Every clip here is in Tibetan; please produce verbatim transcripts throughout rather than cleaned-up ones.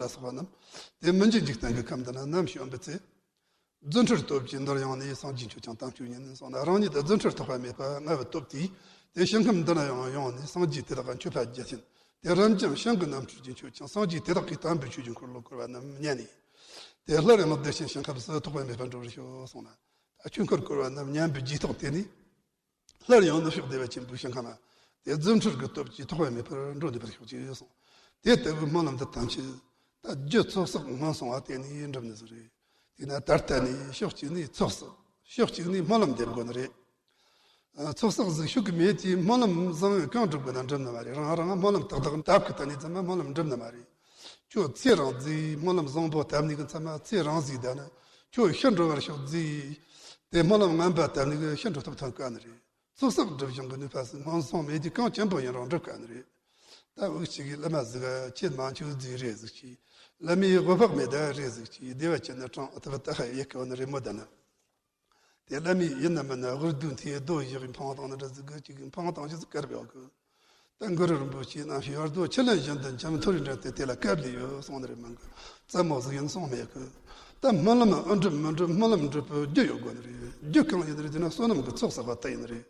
ལ་སོགས་པ་རྣམས། དེ་མི་འཇིགས་འཇིག་རྟེན་གྱི་ཁམས་འདི་ན་ནམ་བྱོན་པའི་ཚེ། རྫུ་འཕྲུལ་སྟོབས་ཀྱིས་འདིར་ཡོང་ནས། སངས་རྒྱས་མཆོད་ཅིང་དམ་ཆོས་ཉན། གསུངས་ན། རང་ཉིད་དུ་རྫུ་འཕྲུལ་ཐོགས་པ་མེད་པ་ལྔ་བོའི་སྟོབས་ཀྱིས། དེ་ཞིང་ཁམས་འདི་ན་ཡང་ཡོང་ནས། སངས་རྒྱས་དེ་དག་གི་མཆོད་པ་རྒྱ་ཆེན། དེ་རིམ་གྱིས་ཞིང་གི་རྣམ་འཕྲུལ་གྱིས་མཆོད་ཅིང་། སངས་རྒྱས་དེ་དག་གིས་དམ་པའི་ཆོས་ཀྱི་འཁོར་ལོ་བསྐོར་བ་རྣམས་མཉན་ནས། དེ་སླར་ཡང་བདེ་ཆེན་ཞིང་ཁམས་སུ་ཐོགས་པ་མེད་པར་འགྲོ་བར་ཤོག་གསུངས་ན། ད་ཆོས་འཁོར་བསྐོར་བ་རྣམས་ཉན་པའི་རྗེས་ཐོག་དེ་ནས། སླར་ཡང་ནུབ་ཕྱོགས་བདེ་བ་ཆེན་པོའི་ཞིང་ཁམས་ན། དེ་རྫུ་འཕྲུལ་གྱི་སྟོབས་ཀྱིས་ཐོགས་པ་མེད་པར་འགྲོ་ནུས་པར་ཤོག་ཅིག་གསུངས། དེ་ལྟ་བུའི་སྨོན་ལམ་འདི་ཐམས་ཅད་ད་རྒྱུ་ཚོགས་བསགས་སྔོན་སོང་བ་དེ་ནས་འགྲུབ་ནི་ཟིག་རེད། དེས་ན་ད་ལྟ་ནས་ཕྱོགས་གཅིག་ནས་ཚོགས་བསགས། ཕྱོགས་གཅིག་ནས་སྨོན་ལམ་འདེབས་དགོས་ནི་རེད། ཨ། ཚོགས་བསགས་ཟིག་ཤུགས་ཀྱིས་མེད་དུས་སྨོན་ལམ་བཟང་བོ་གང་སྒྲུབ་དགོས་ན་འགྲུབ་ནི་མ་རེད། རང་རང་སྨོན་ལམ་ཏག་ཏག་འདེབས་ཀྱི་བསྡད་ནས་ཙམ་མ་སྨོན་ལམ་འགྲུབ་ནི་མ་རེད། ཁྱོད་ཚེ་རིང་ཟིག་སྨོན་ལམ་བཟང་པོ་བཏབ་ནས་གི་ཚང་མ་ཚེ་རིང་ཟིག་བསྡད་ན། ཁྱོད་ཤི་འགྲོ་བར་ཤོག་ཟིག་དེ་སྨོན་ལམ་ངན་པ་བཏབ་ནས་གི་ཤི་འགྲོ་ཐུབ་ཐུབ་དཀའ་ནི་རེད། ཚོགས་བསགས་སྒྲིབ་སྦྱང་གི་ནུས་པ་ཟིག་སྔོན་སོང་མེད་དུས་གང་ཅན་པོ་ཡིན་རུང་འགྲུབ་དཀའ་ནི་རེད། ད་འུ་ཅག་གི་བླ་མ་ཟིག་ག་ཁྱེད་མ་འཆུག་ཟིག་རེད་ཟིག་གི། བླ་མའི་དབུ་ཕོག་མེད་ད་རེད་ཟིག་གི། བདེ་བ་ཅན་ན་དྲང་ཨ་ཐུབ་ད་ཧ་ཡེ་གི་བ་ནི་རེད་མོ། ད་ན། དེ་བླ་མའི་ཡིན་ན་མིན་ན་དབུ་རྡུང་ཐེ་རྡོ་བཞག་གི་འཕང་བཏང་ནི་འདྲ་ཟིག་གི་ཅིག་འཕང་བཏང་ཞིག་ཟིག་དཀར་བའི་འོག་གི། ད་གུ་རུ་རིན་པོ་ཆེའི་རྣམ་ཤེས་ཡར་རྡོ་ཆུ་ལེན་བཞིན་དུ་འཆམ་མཐོ་རིས་འདྲ་སྟེ། དེ་ལ་སྐབས་ལས་ཡོད་གསུངས་ནི་རེད་མིན་གི། རྩ་མོ་ཟིག་ཡིན་གསུངས་མེད་གི། ད་སྨོན་ལམ་ཨ་འགྲུབ་མི་འགྲུབ་སྨོན་ལམ་འགྲུབ་པའི་རྒྱུ་ཡོད་དགོས་ནི་རེད། རྒྱུ་གང་ཡིན་ནི་རེད་ཟེར་ན་བསོད་ནམས་ཀྱི་ཚོགས་བསགས་པ་དེ་ཡིན་ནི་རེད།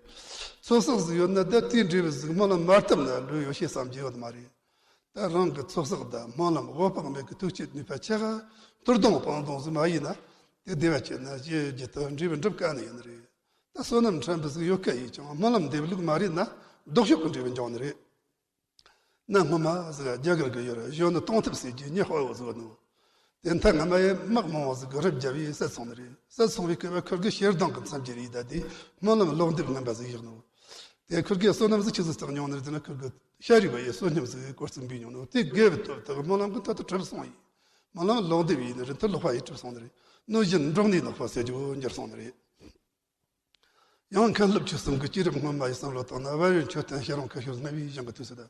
ཚོགས་བསགས་ཟིག་ཡོད་ན་ད་དེའི་འབྲས་བུ་ཟིག་སྨོན་ལམ་མ་བཏབ་ན་ལོས་ཡོད་ཤེས་བསམ་རྒྱུ་ཡོད་མ་རེད། ད་རང་གི་ཚོགས་བསགས་དང་སྨོན་ལམ་འོད་དཔག་མེད་ཀྱི་ཐུགས་རྗེ་ནུས་པ་ཆེ་ཧ་དུར་གདོང་སྤང་གདོང་ཟིག་མ་ཡིན་ན། དེ་བདེ་བ་ཅན་ན་སྐྱེ་རྒྱུ་དང་འབྲས་བུ་འགྲུབ་དཀའ་ནི་ཡིན་ནི་རེད། ད་བསོད་ནམས་ཕྲན་བུ་ཟིག་ཡོད་དཀའ་ཡིན་ཀྱང་སྨོན་ལམ་འདེབས་ལུགས་མ་རེད་ན། ལྡོག་ཕྱོགས་ཀྱི་འབྲས་བུ་འབྱུང་ནི་རེད། གནའ་སྔོན་མ་ཟིག་རྒྱ་གར་གྱི་ཡུལ་གཞོན་ནུ་སྟོང་ཐུབ་ཟེར་རྒྱུའི་མྱི་དཔའ་བོ་ཟིག་ཡོད་ནོ། དེ་མཐའ་སྔ་མ་ཡི་དམག་མང་བོ་ཟིག་གིས་རུབ་བརྒྱབ་པས་བསད་སོང་ནི་རེད། བསད་སོང་བའི་སྐབས་ཁུར་གིས་ཞེ་སྡང་གི་མཚམས་ཀྱི་རིགས་ད་དེ་སྨོན་ལམ་ལོག་འདེབས་ངན་པ་ཟིག་བཞག་ནོ། དེ་ཁུར་གིས་བསོད་ནམས་ཟིག་ཆི་ཟིག་བསགས་མྱོང་ནི་རེད་ཟེར་ན། ཁུར་གི་ཤ་རུས་པ་ཡི་བསོད་སྙོམས་ཟིག་སྐོར་ཚིག་འབུས་མྱོང་ནོ། དེ་དགེ་བའི་སྟོབས་དག་སྨོན་ལམ་གྱི་མཐར་ཐུག་གྲུབ་སོང་ཡིན། སྨོན་ལམ་ལོག་འདེབས་ཡིན་ནི་རེད། མཐར་ལོག་པ་ཡི་གྲུབ་སོང་ནི་རེད། གནོད་སྦྱིན་འབྲོག་ནས་ནག་པོ་ཟེར་རྒྱུ་འགྱུར་སོང་ནི་རེད། ཡང་མཁན་སློབ་ཆོས་གསུམ་གྱི་སྐྱེས་རབས་སྔོན་མ་ཡི་བསམ་བློ་བཏང་ན། དབལ་ཡོལ་མཆོད་རྟེན་ཤེས་རབ་མཁའ་སྤྱོད་སྨྲ་བའི་གཞུང་གི་དུས་སུ་དང་།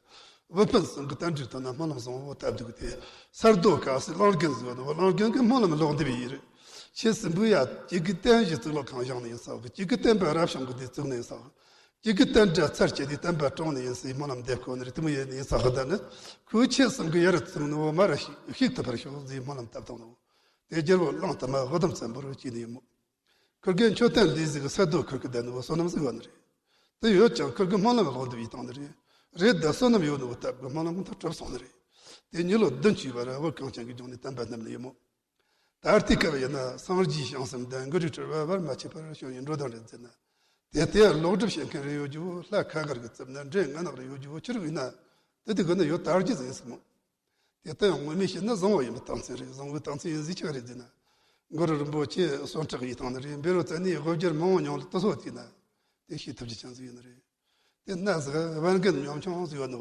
བུ་སྤུན་གསུམ་གྱི་བསྟན་འགྲོའི་དོན་ན་སྨོན་ལམ་བཟང་བོ་བཏབ་འདུག་སྟེ། ས་རྡོ་དཀར་སེ་གླང་རྒན་ཟེར་བ་ནི་གླང་རྒན་གྱི་སྨོན་ལམ་ལོག་འདེབས་ཡིན་རེད། ཁྱེད་གསུམ་པོ་ཡ་གཅིག་གིས་བསྟན་བཞི་གཙུག་ལག་ཁང་བཞེངས་ནི་ཡིན་ས་གི། གཅིག་གིས་བསྟན་པ་རབ་བྱུང་གི་དུས་བཙུགས་ནི་ཡིན་ས་གི། གཅིག་གིས་བསྟན་དགྲ་ཚར་བཅད་དེ་བསྟན་པ་དྲངས་ནི་ཡིན་ཟེར་སྨོན་ལམ་འདེབས་དགོས་ནི་རེད། དེ་མོ་ཡིན་ནི་ཡིན་ས་གི། ད་ནི་ཁོས་ཁྱེད་གསུམ་གྱི་ཡ་རུ་བཙུགས་ནི་བོ་མ་ར་ཤེས་ཐུབ་པར་ཤོག་ཟེར་སྨོན་ལམ་བཏབ་བཏང་ནོ། དེ་རྒྱལ་པོ་གླང་དར་མ་དབུ་ཟླུམ་བཙན་པོར་བྱས་ནི་ཡིན་མོད། ཁུར་གེ་མཆོད་རྟེན་ལས་ཟིག་གི་ས་རྡོ་ཁུར་གི་བསྡད་ནི་བོ་བསོད་ནམས་ཟིག་ཡོད་ནི་རེད། དེ་ཡོད་ཀྱང་ཁུར་གི་སྨོན་ལམ་ལོག་འདེབས་ཡིན་བཏང་ནི་རེད། རེད་ད་བསོད་ནམས་ཡོད་ནི་བོ་བཏབ་གི་སྨོན་ལམ་གི་མཐར་གྲུབ་སོང་ནི་རེད། དེ་མྱི་ལོ་བདུན་ཅུའི་བར་བོད་གངས་ཅན་གྱི་ལྗོངས་ནས་བསྟན་པ་བསྣམས་ནི་ཡིན་མོད། ད་ལྟའི་སྐབས་ཡིན་ན་སངས་རྒྱས་བྱང་སེམས་དང་གུ་རུའི་སྤྲུལ་པ་བར་མ་ཆད་པར་བྱོན་ཡི་འགྲོ་དོན་རེད་ཟེར་ན། དེ་ལྟའི་ལོག་སྒྲུབ་བྱེད་མཁན་རེ་ཡོད་རྒྱུ་བོ་ལྷ་ཁ་མཁར་གྱི་རྩིབ་ན་འདྲེ་ངན་ནག་རེ་ཡོད་རྒྱུ་བོ་ཆི་རུ་ཡིན་ན། དེ་དེ་གི་ནི་ཡོད་དར་རྒྱུ་ཟིག་ཡིན་སྲིད་མོད། དེ་ལྟ་ཡང་ངོ་མས་བཤད་ན་བཟང་བོ་ཡིན་པའི་རྟགས་མཚན་རེད། བཟང་བོའི་རྟགས་མཚན་ཡིན་ཟིག་ཆི་ག་རེད་ཟེར་ན། གུ་རུ་རིན་པོ་ཆེ་གསོན་ཁྲག་ཡིས་བཏང་ནི་རེད། བཻ་རོ་ཙ་ནའི་དབུ་བརྒྱུད་མང་བོ་མྱོང་ལ་དུ་སོ་བལྟས་ན། དེ་ཤེས་ཐུབ་རྒྱུ་ཅན་ཟིག་ཡིན་ནི་རེད། དེ་ན་ཟིག་བན་རྒན་ཉམ་ཆུང་ཟིག་ཡོད་ནོ།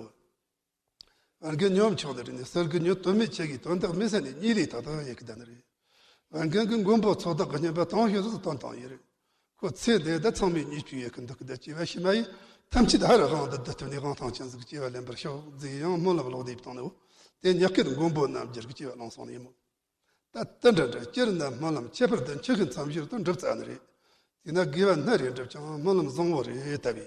བན་རྒན་ཉམ་ཆུང་ནི་རེད་ནི་ཟེར་གི་ཉོན་དོན་མེད་ཆེ་གི་དོན་དག་མི་སེམས་ནས་གཉིད་ལས་ཏག་ཏག་ཡེ་གི་བསྡད་ནི་རེད། བན་རྒན་གི་མགོན་པོ་ཚོགས་བདག་གི་བསྙེན་པ་དང་ཤོས་སུ་བཏོན་བཏང་ཡིན་རེད། ཁོ་ཚེ་འདི་ད་ཚང་མས་ཉེས་སྤྱོད་ཡེ་གི་འདུག་གི། ད་སྐྱེ་བ་ཕྱི་མ་ཡིས་ཐམས་ཅད་ཧ་ར་དབང་དུ་བསྡུ་ཐུབ་ནས་དབང་ཐང་ཅན་ཟིག་སྐྱེ་བ་ལེན་པར་ཤོག་ཟིག་ཡང་སྨོན་ལམ་ལོག་འདེབས་བཏང་ནོ། དེ་ཉག་གི་མགོན་པོ་རྣམས་རྒྱལ་གྱི་སྐྱེ་བ་བླངས་སོང་ནི་ཡིན་མོད། ད་དེ་འདྲ་འདྲ་སྤྱིར་ན་སྨོན་ལམ་ཁྱད་པར་དུ་འཆི་ཤི་མཚམས་བཞིར་དུ་འགྲུབ་རྩ་ནི་རེད། དེས་ན་དགེ་བ་སྣ་རེ་འགྲུབ་ཀྱང་སྨོན་ལམ་བཟང་བོ་རེ་བཏབ་པས།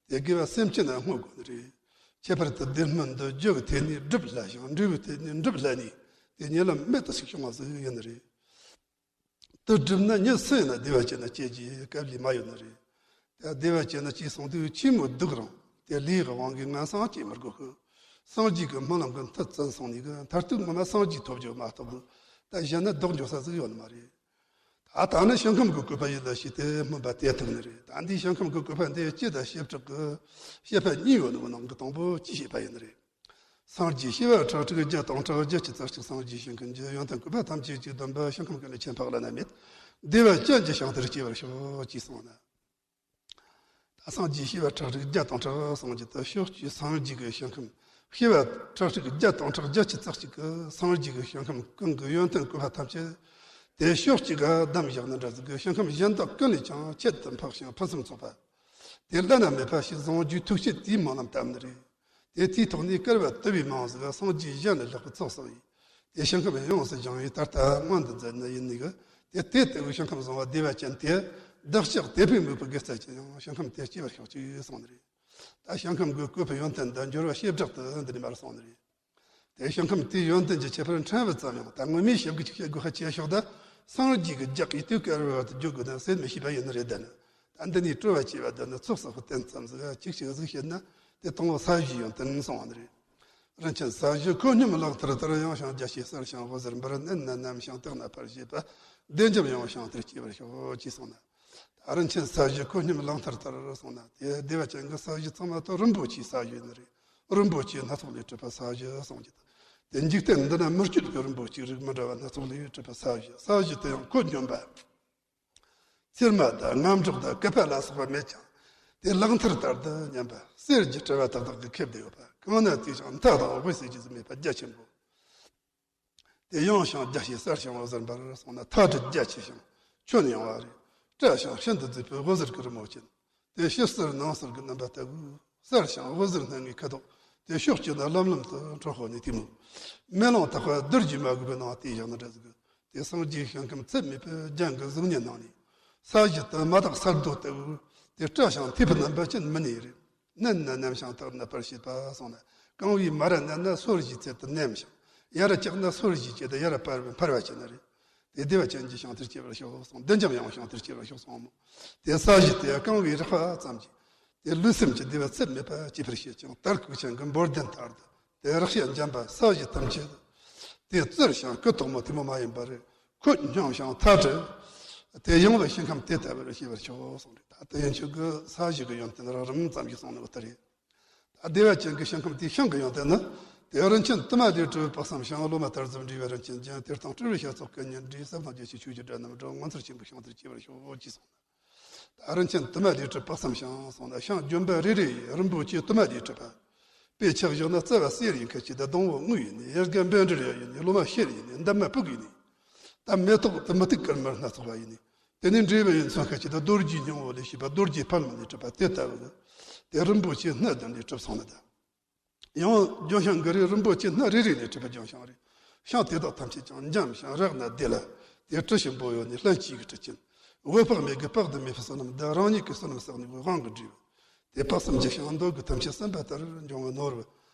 དེ་དགེ་བ་སེམས་ཅན་ན་བསྔོ་དགོས་ནི་རེད། ཁྱད་པར་དུ་སྡེ་སྨོན་འདི་རྒྱུ་གི་ཐད་ནས་སྒྲུབ་སླ་ཞིང་འབྲས་བུའི་ཐད་ནས་འགྲུབ་སླ་ནི། དེ་ཉིད་ལ་རྨད་དུ་ཞིག་བྱུང་བ་ཟིག་ཡིན་ནི་རེད། དེ་བསྒྲུབས་ན་མྱི་སུ་ཡིན་ན་བདེ་བ་ཅན་ན་སྐྱེ་རྒྱུའི་སྐབས་ལས་མ་ཡོད་ནི་རེད། དེ་བདེ་བ་ཅན་ན་སྐྱེས་སོང་དུས་ཆེས་མོ་སྡུག་རུང་དེ་ལས་ཀྱི་དབང་གིས་ངན་སོང་སྐྱེ་མི་དགོས་ཤིང་། སངས་རྒྱས་ཀྱི་སྨོན་ལམ་གྱི་མཐུ་བཙན་སོང་ནས་གི་མཐར་ཐུག་ངོ་མ་སངས་རྒྱས་ཐོབ་རྒྱུ་མ་གཏོགས་གི་ད་གཞན་ན་ལྡོག་འགྱོ་ས་ཟིག་ཡོད་ནི་མ་རེད། ད་ད་ནི་ཞིང་ཁམས་ཀྱི་བཀོད་པ་ཡིད་ལ་བྱས་ཏེ་སྨོན་པ་དེ་ཐུབ་ནི་རེད། ད་འདིའི་ཞིང་ཁམས་ཀྱི་བཀོད་པ་འདི་སྤྱི་དང་བྱེ་བྲག་གི་བཤད་པ་གཉིས་ཡོད་ནི་གི་ནང་གི་དང་པོ་སྤྱི་བཤད་པ་ཡིན་ནི་རེད། སངས་རྒྱས་ཤེས་པ་ཁྲག་ཁྲིག་བརྒྱ་དང་ཕྲག་བརྒྱད་ཅུ་རྩ་གཅིག་སངས་རྒྱས་ཞིང་ཁམས་ཀྱི་ཡོན་ཏན་བཀོད་པ་ཐམས་ཅད་ཀྱི་སྡོམ་པ་ཞིང་ཁམས་ཀུན་ལས་ཁྱད་འཕགས་བླ་ན་མེད་བདེ་བ་ཅན་གྱི་ཞིང་དུ་སྐྱེ་བར་ཤོག་ཅེས་གསུངས་ན། ད་སངས་རྒྱས་ཤེས་པ་ཁྲག་ཁྲིག་བརྒྱ་དང་ཕྲག་གསུངས་ཀྱི་ད་ཕྱོགས་ཀྱི་སངས་རྒྱས་ཀྱི་ཞིང་ཁམས་ཤེས་པ་ཁྲག་ཁྲིག་བརྒྱ་དང་ཕྲག་བརྒྱད་ཅུ་རྩ་གཅིག་གི་སངས་རྒྱས་ཀྱི་ཞིང་ཁམས་ཀུན་གྱི་ཡོན་ཏན་བཀོད་པ་ཐམས་ཅད་དེ་ཕྱོགས་གཅིག་ག་བསྡམས་བཞག་ནི་འདྲ་ཟིག་གི་ཞིང་ཁམས་གཞན་དག་ཀུན་ལས་ཀྱང་ཁྱད་དུ་འཕགས་ཤིང་ཕུན་སུམ་ཚོགས་པ། དེ་བླ་ན་མེད་པ་ཞིག་བཟང་རྒྱུའི་ཐུགས་བསྐྱེད་དེའི་སྨོན་ལམ་བཏབ་ནི་རེད། དེ་དེའི་ཐོག་ནས་བསྐལ་པ་དུ་བའི་མང་ཟིག་སངས་རྒྱས་གཞན་ལས་ལྷག་པའི་ཚོགས་བསགས་ཡིན། དེ་ཞིང་ཁམས་ཡོངས་སུ་སྦྱངས་པའི་ད་ལྟ་སྔོན་དུ་མཛད་ནི་ཡིན་ནི་གི། དེ་དེ་ལྟ་བུའི་ཞིང་ཁམས་བཟང་བ་བདེ་བ་ཅན་དེ་བདག་ཅག་དད་པས་མོས་པའི་དགེ་རྩ་ཅན་ཡང་ཞིང་ཁམས་དེར་སྐྱེ་བར་ཤོག་ཅིག་གསུངས་ནི་རེད། ད་ཞིང་ཁམས་ཀྱི་བཀོད་པའི་ཡོན་ཏན་དང་འབྱོར་བ་བྱེ་བྲག་ཏུ་འདི་ནས་མར་གསུངས་ནི་རེད། དེ་ཞིང་ཁམས་དེའི་ཡོན་ཏན་གྱི་ཁྱད་པར་ཕྲན་བུ་ཙམ་ཡང་ད་སྔོན་མའི་ཞིབ་ཀྱི་ཅིག་བཤད་དགོས་ཁ་ཆེ་ཤོག་ད་སངས་རྒྱས་ཀྱི་རྒྱག་གི་དུས་སྐལ་བ་དུ་བརྗོད་དགོས་ན་ཟད་མི་ཤེས་པ་ཡིན་ནི་རེད། ད་ནི་ད་འདི་ནས་སྤྲོ་བ་སྐྱེ་བ་ད་ནི་ཚོགས་བསགས་པ་བརྟན་ཙམ་ཟིག་ཅིག་ཅིག་ཟིག་བཤད་ན་དེ་དང་པོ་ས་གཞིའི་ཡོན་ཏན་གསུང་བ་ནི་རེད། རིན་ཆེན་ས་གཞི་ཁོད་སྙོམས་གླང་ཐར་ལྟར། ཡངས་ཤིང་རྒྱ་ཆེ་གསལ་ཞིང་འོད་ཟེར་འབར། མནན་ན་ནམ་ཞིང་བཏེགས་ན་ཕར་ཕྱིན་པ། བདེ་འཇམ་ཡངས་ཤིང་དེར་སྐྱེ་བར་ཤོག་ཅེས་གསུངས་ན། ད་རིན་ཆེན་ས་གཞི་ཁོད་སྙོམས་གླང་ཐར་ལྟར་གསུངས་ན་དེ་བདེ་བ་ཅན་གྱི་ས་གཞི་ཚང་མ་དང་རིན་པོ་ཆེའི་ས་གཞི་ནི་རེད། རིན་པོ་ཆེ་སྣ་ཚོགས་ལས་གྲུབ་པ་ས་གཞི་གསུངས་ཀྱི་འདུག་དེ་འཇིག་རྟེན་འདི་ན་མི་བསྐྱོད་པའི་རིན་པོ་ཆེའི་རིགས་མི་འདྲ་བ་སྣ་ཚོགས་ལས་གྲུབ་པ་ས་གཞི། ས་གཞི་དེ་ཡང་ཁོད་སྙོམས་པ། ཚེར་མ་དང་རྔམ་སྒྲོག་དང་སྐུད་པ་ལ་སོགས་པ་མེད་ཀྱང་། དེ་གླང་ཐར་ལྟར་དུ་མཉམ་པ། གསེར་གྱི་དྲི་བ་ཏག་ཏག་གིས་ཁེབས་བསྡད་ཡོད་པ། གང་ན་བརྩིས་ཤིང་མཐའ་དང་དབུས་སུ་ཇི་ཙམ་མེད་པ་རྒྱ་ཆེན་པོ། དེ་ཡངས་ཤིང་རྒྱ་ཆེ་གསལ་ཞིང་འོད་ཟེར་འབར་གསུངས་ན། མཐའ་བྲིས་རྒྱ་ཆེ་ཞིང་ཁྱོན་ཡངས་པ་རེད། བཀྲ་ཞིང་ཤིན་ཏུ་མཛེས་པའི་འོད་ཟེར་གྱི་རི་མོ་ཅན། དེ་ཕྱི་གསེར་ནང་གསེར་གྱི་རྣམ་པ་ལྟ་བུ། གསལ་ཞིང་འོད་ཟེར་སྣ་ལྔའི་ཁ་དོག་དེ་ཕྱོགས་གཅིག་ན་ལམ་ལམ་དུ་འཕྲོ་འཁོར་ནས་གཏི་མུག་མེ་ལོང་ཐག་པ་རྡུལ་གྱིས་མ་གོས་པའི་ནང་དེ་བཞག་ན་འདྲ་ཟིག་དེ་སངས་རྒྱས་ཞིང་ཁམས་ཚད་མེད་པའི་རྒྱན་གྱི་གཟུགས་བརྙན་ནང་ནས། ས་གཞི་དུ་མ་དག་ས་རྡོ་ལྟ་བུ། དེ་བཀྲ་ཞིང་མཐེབ་པའི་རྣམ་པ་ཅན་མི་གནས་རེད། མནན་ན་ནམ་ཞིང་བཏེགས་ན་ཕར་ཕྱིན་པ་གསུངས་ན། རྐང་བའི་མ་ར་མནན་ན་སོར་བཞིའི་ཚད་དུ་ནེམ་ཞིང་། ཡ་ར་བཀྱགས་ན་སོར་བཞིའི་ཆེད་དུ་ཡ་ར་འཕར་བའི་འཕར་བ་ཅན་ནི་རེད། དེ་བདེ་བ་ཅན་གྱི་ཞིང་དེར་སྐྱེ་བར་ཤོག་གསུངས། བདེ་འཇམ་ཡངས་ཤིང་དེར་སྐྱེ་བར་ཤོག་གསུངས་མོད། དེ་ས་གཞི་དེ་རྐང་བའི་རེག་པ་ཙམ་གྱིས། དེ་ལུས་སེམས་ཀྱི་བདེ་བ་ཚད་མེད་པ་སྐྱེད་པར་བྱེད་ཅིང་། དར་ཁུག་ཅན་གྱི་འབོལ་གདན་ལྟར་དུ། དེ་རེག་བྱ་འཇམ་པ་ས་གཞི་ཐམས་ཅད། དེ་བཙིར་ཞིང་སྐུ་དོག་མོ་དེ་མོ་མ་ཡིན་པར། ཁོད་སྙོམས་ཤིང་མཐའ་བྲལ། དེ་ཡངས་པའི་ཞིང་ཁམས་དེ་ལྟ་བུར་སྐྱེ་བར་ཤོག་གསུངས་རེད། ད་ལྟ་ཡན་ཆོད་ཀྱི་ས་གཞི་གི་ཡོན་ཏན་རགས་རིམ་ཙམ་ཞིག་གསུངས་ནོ་དེ་རེད། ད་བདེ་བ་ཅན་གྱི་ཞིང་ཁམས་དེའི་ཤིང་གི་ཡོན་ཏན་ནི། དེ་རིན་ཆེན་དུ་མ་ལས་གྲུབ་པའི་དཔག་བསམ་ཤིང་། ལོ་མ་དར་ཟབ་འབྲས་བུ་རིན་ཆེན་ཅན། དེ་སྟེང་སྤྲུལ་པའི་ཞལ་ཚོགས་སྐུ་བརྙན་འདྲེས། ཟབ་དང་རྒྱ་ཆེའི་ཆོས་ཀྱི་སྒྲ་རྣམས་སྒྲོག་ངོ་མཚར་ཆེན་པོའི་ཞིང་དེར་སྐྱེ་བར་ཤོག་ཅེས་གསུངས་ན། ད་རིན་ཆེན་དུ་མ་ལས་གྲུབ་དཔག་བསམ་ཤིང་གསུངས་ན། ཤིང་ལྗོན་པ་རེ་རེ་ཡི་རིན་པོ་ཆེ་དུ་མ་ལས་གྲུབ་པ། དཔེ་ཆ་བཞག་ན་རྩ་བ་གསེར་ཡིན་ཁ་ཅིག་དང་སྡོང་བོ་དངུལ་ཡིན་ནི། ཡལ་ག་འབེན་འབྲེལ་ཡ་ཡིན་ནི། ལོ་མ་གཤེར་ཡིན་ནི། འདབ་མ་ཕུག་ཡིན་ནི། ད་མེ་ཏོག་དེ་མུ་ཏིག་དཀར་དམར་སྣ་ཚོགས་པ་ཡིན་ནི། དེ་ནས་འབྲས་བུ་ཡིན་མཚོན་ཁ་ཅིག་ད་རྡོ་རྗེ་སྙིང་པོ་ལས་བྱས་པ་རྡོ་རྗེ་ཕག་མོ་ནས་གྲུབ་པ་དེ་ལྟ་བུ་གི། དེ་རིན་པོ་ཆེ་སྣ་བདུན་ལས་གྲུབ་སོང་ནི་ད། ཡང་ལྗོན་ཤིང་གི་རིགས་རིན་པོ་ཆེ་སྣ་རེ་རེ་ནས་གྲུབ་པའི་ལྗོན་ཤིང་རེད། ཤིང་དེ་དག་ཐམས་ཅད་ཀྱང་འཇམ་ཞིང་རེག་ན་བདེ་ལ། དེ་དྲི་ཞིམ་པོ་ཡོད་ནི་ལྷན་སྐྱེས་ཀྱི་དྲི་ཅན། འོད་དཔག་མེད་ཀྱི་དཔག་ཏུ་མེད་པའི་བསོད་ནམས་འདི་རང་ཉིད་ཀྱི་བསོད་ནམས་བསགས་ནས་དབང་གིས་སྒྲིབ། དེ་དཔག་བསམ་གྱི་ཤིང་འདོད་དགུ་ཐམས་ཅད་སེམས་པ་ལྟར་འབྱུང་བའི་ནོར་བུ།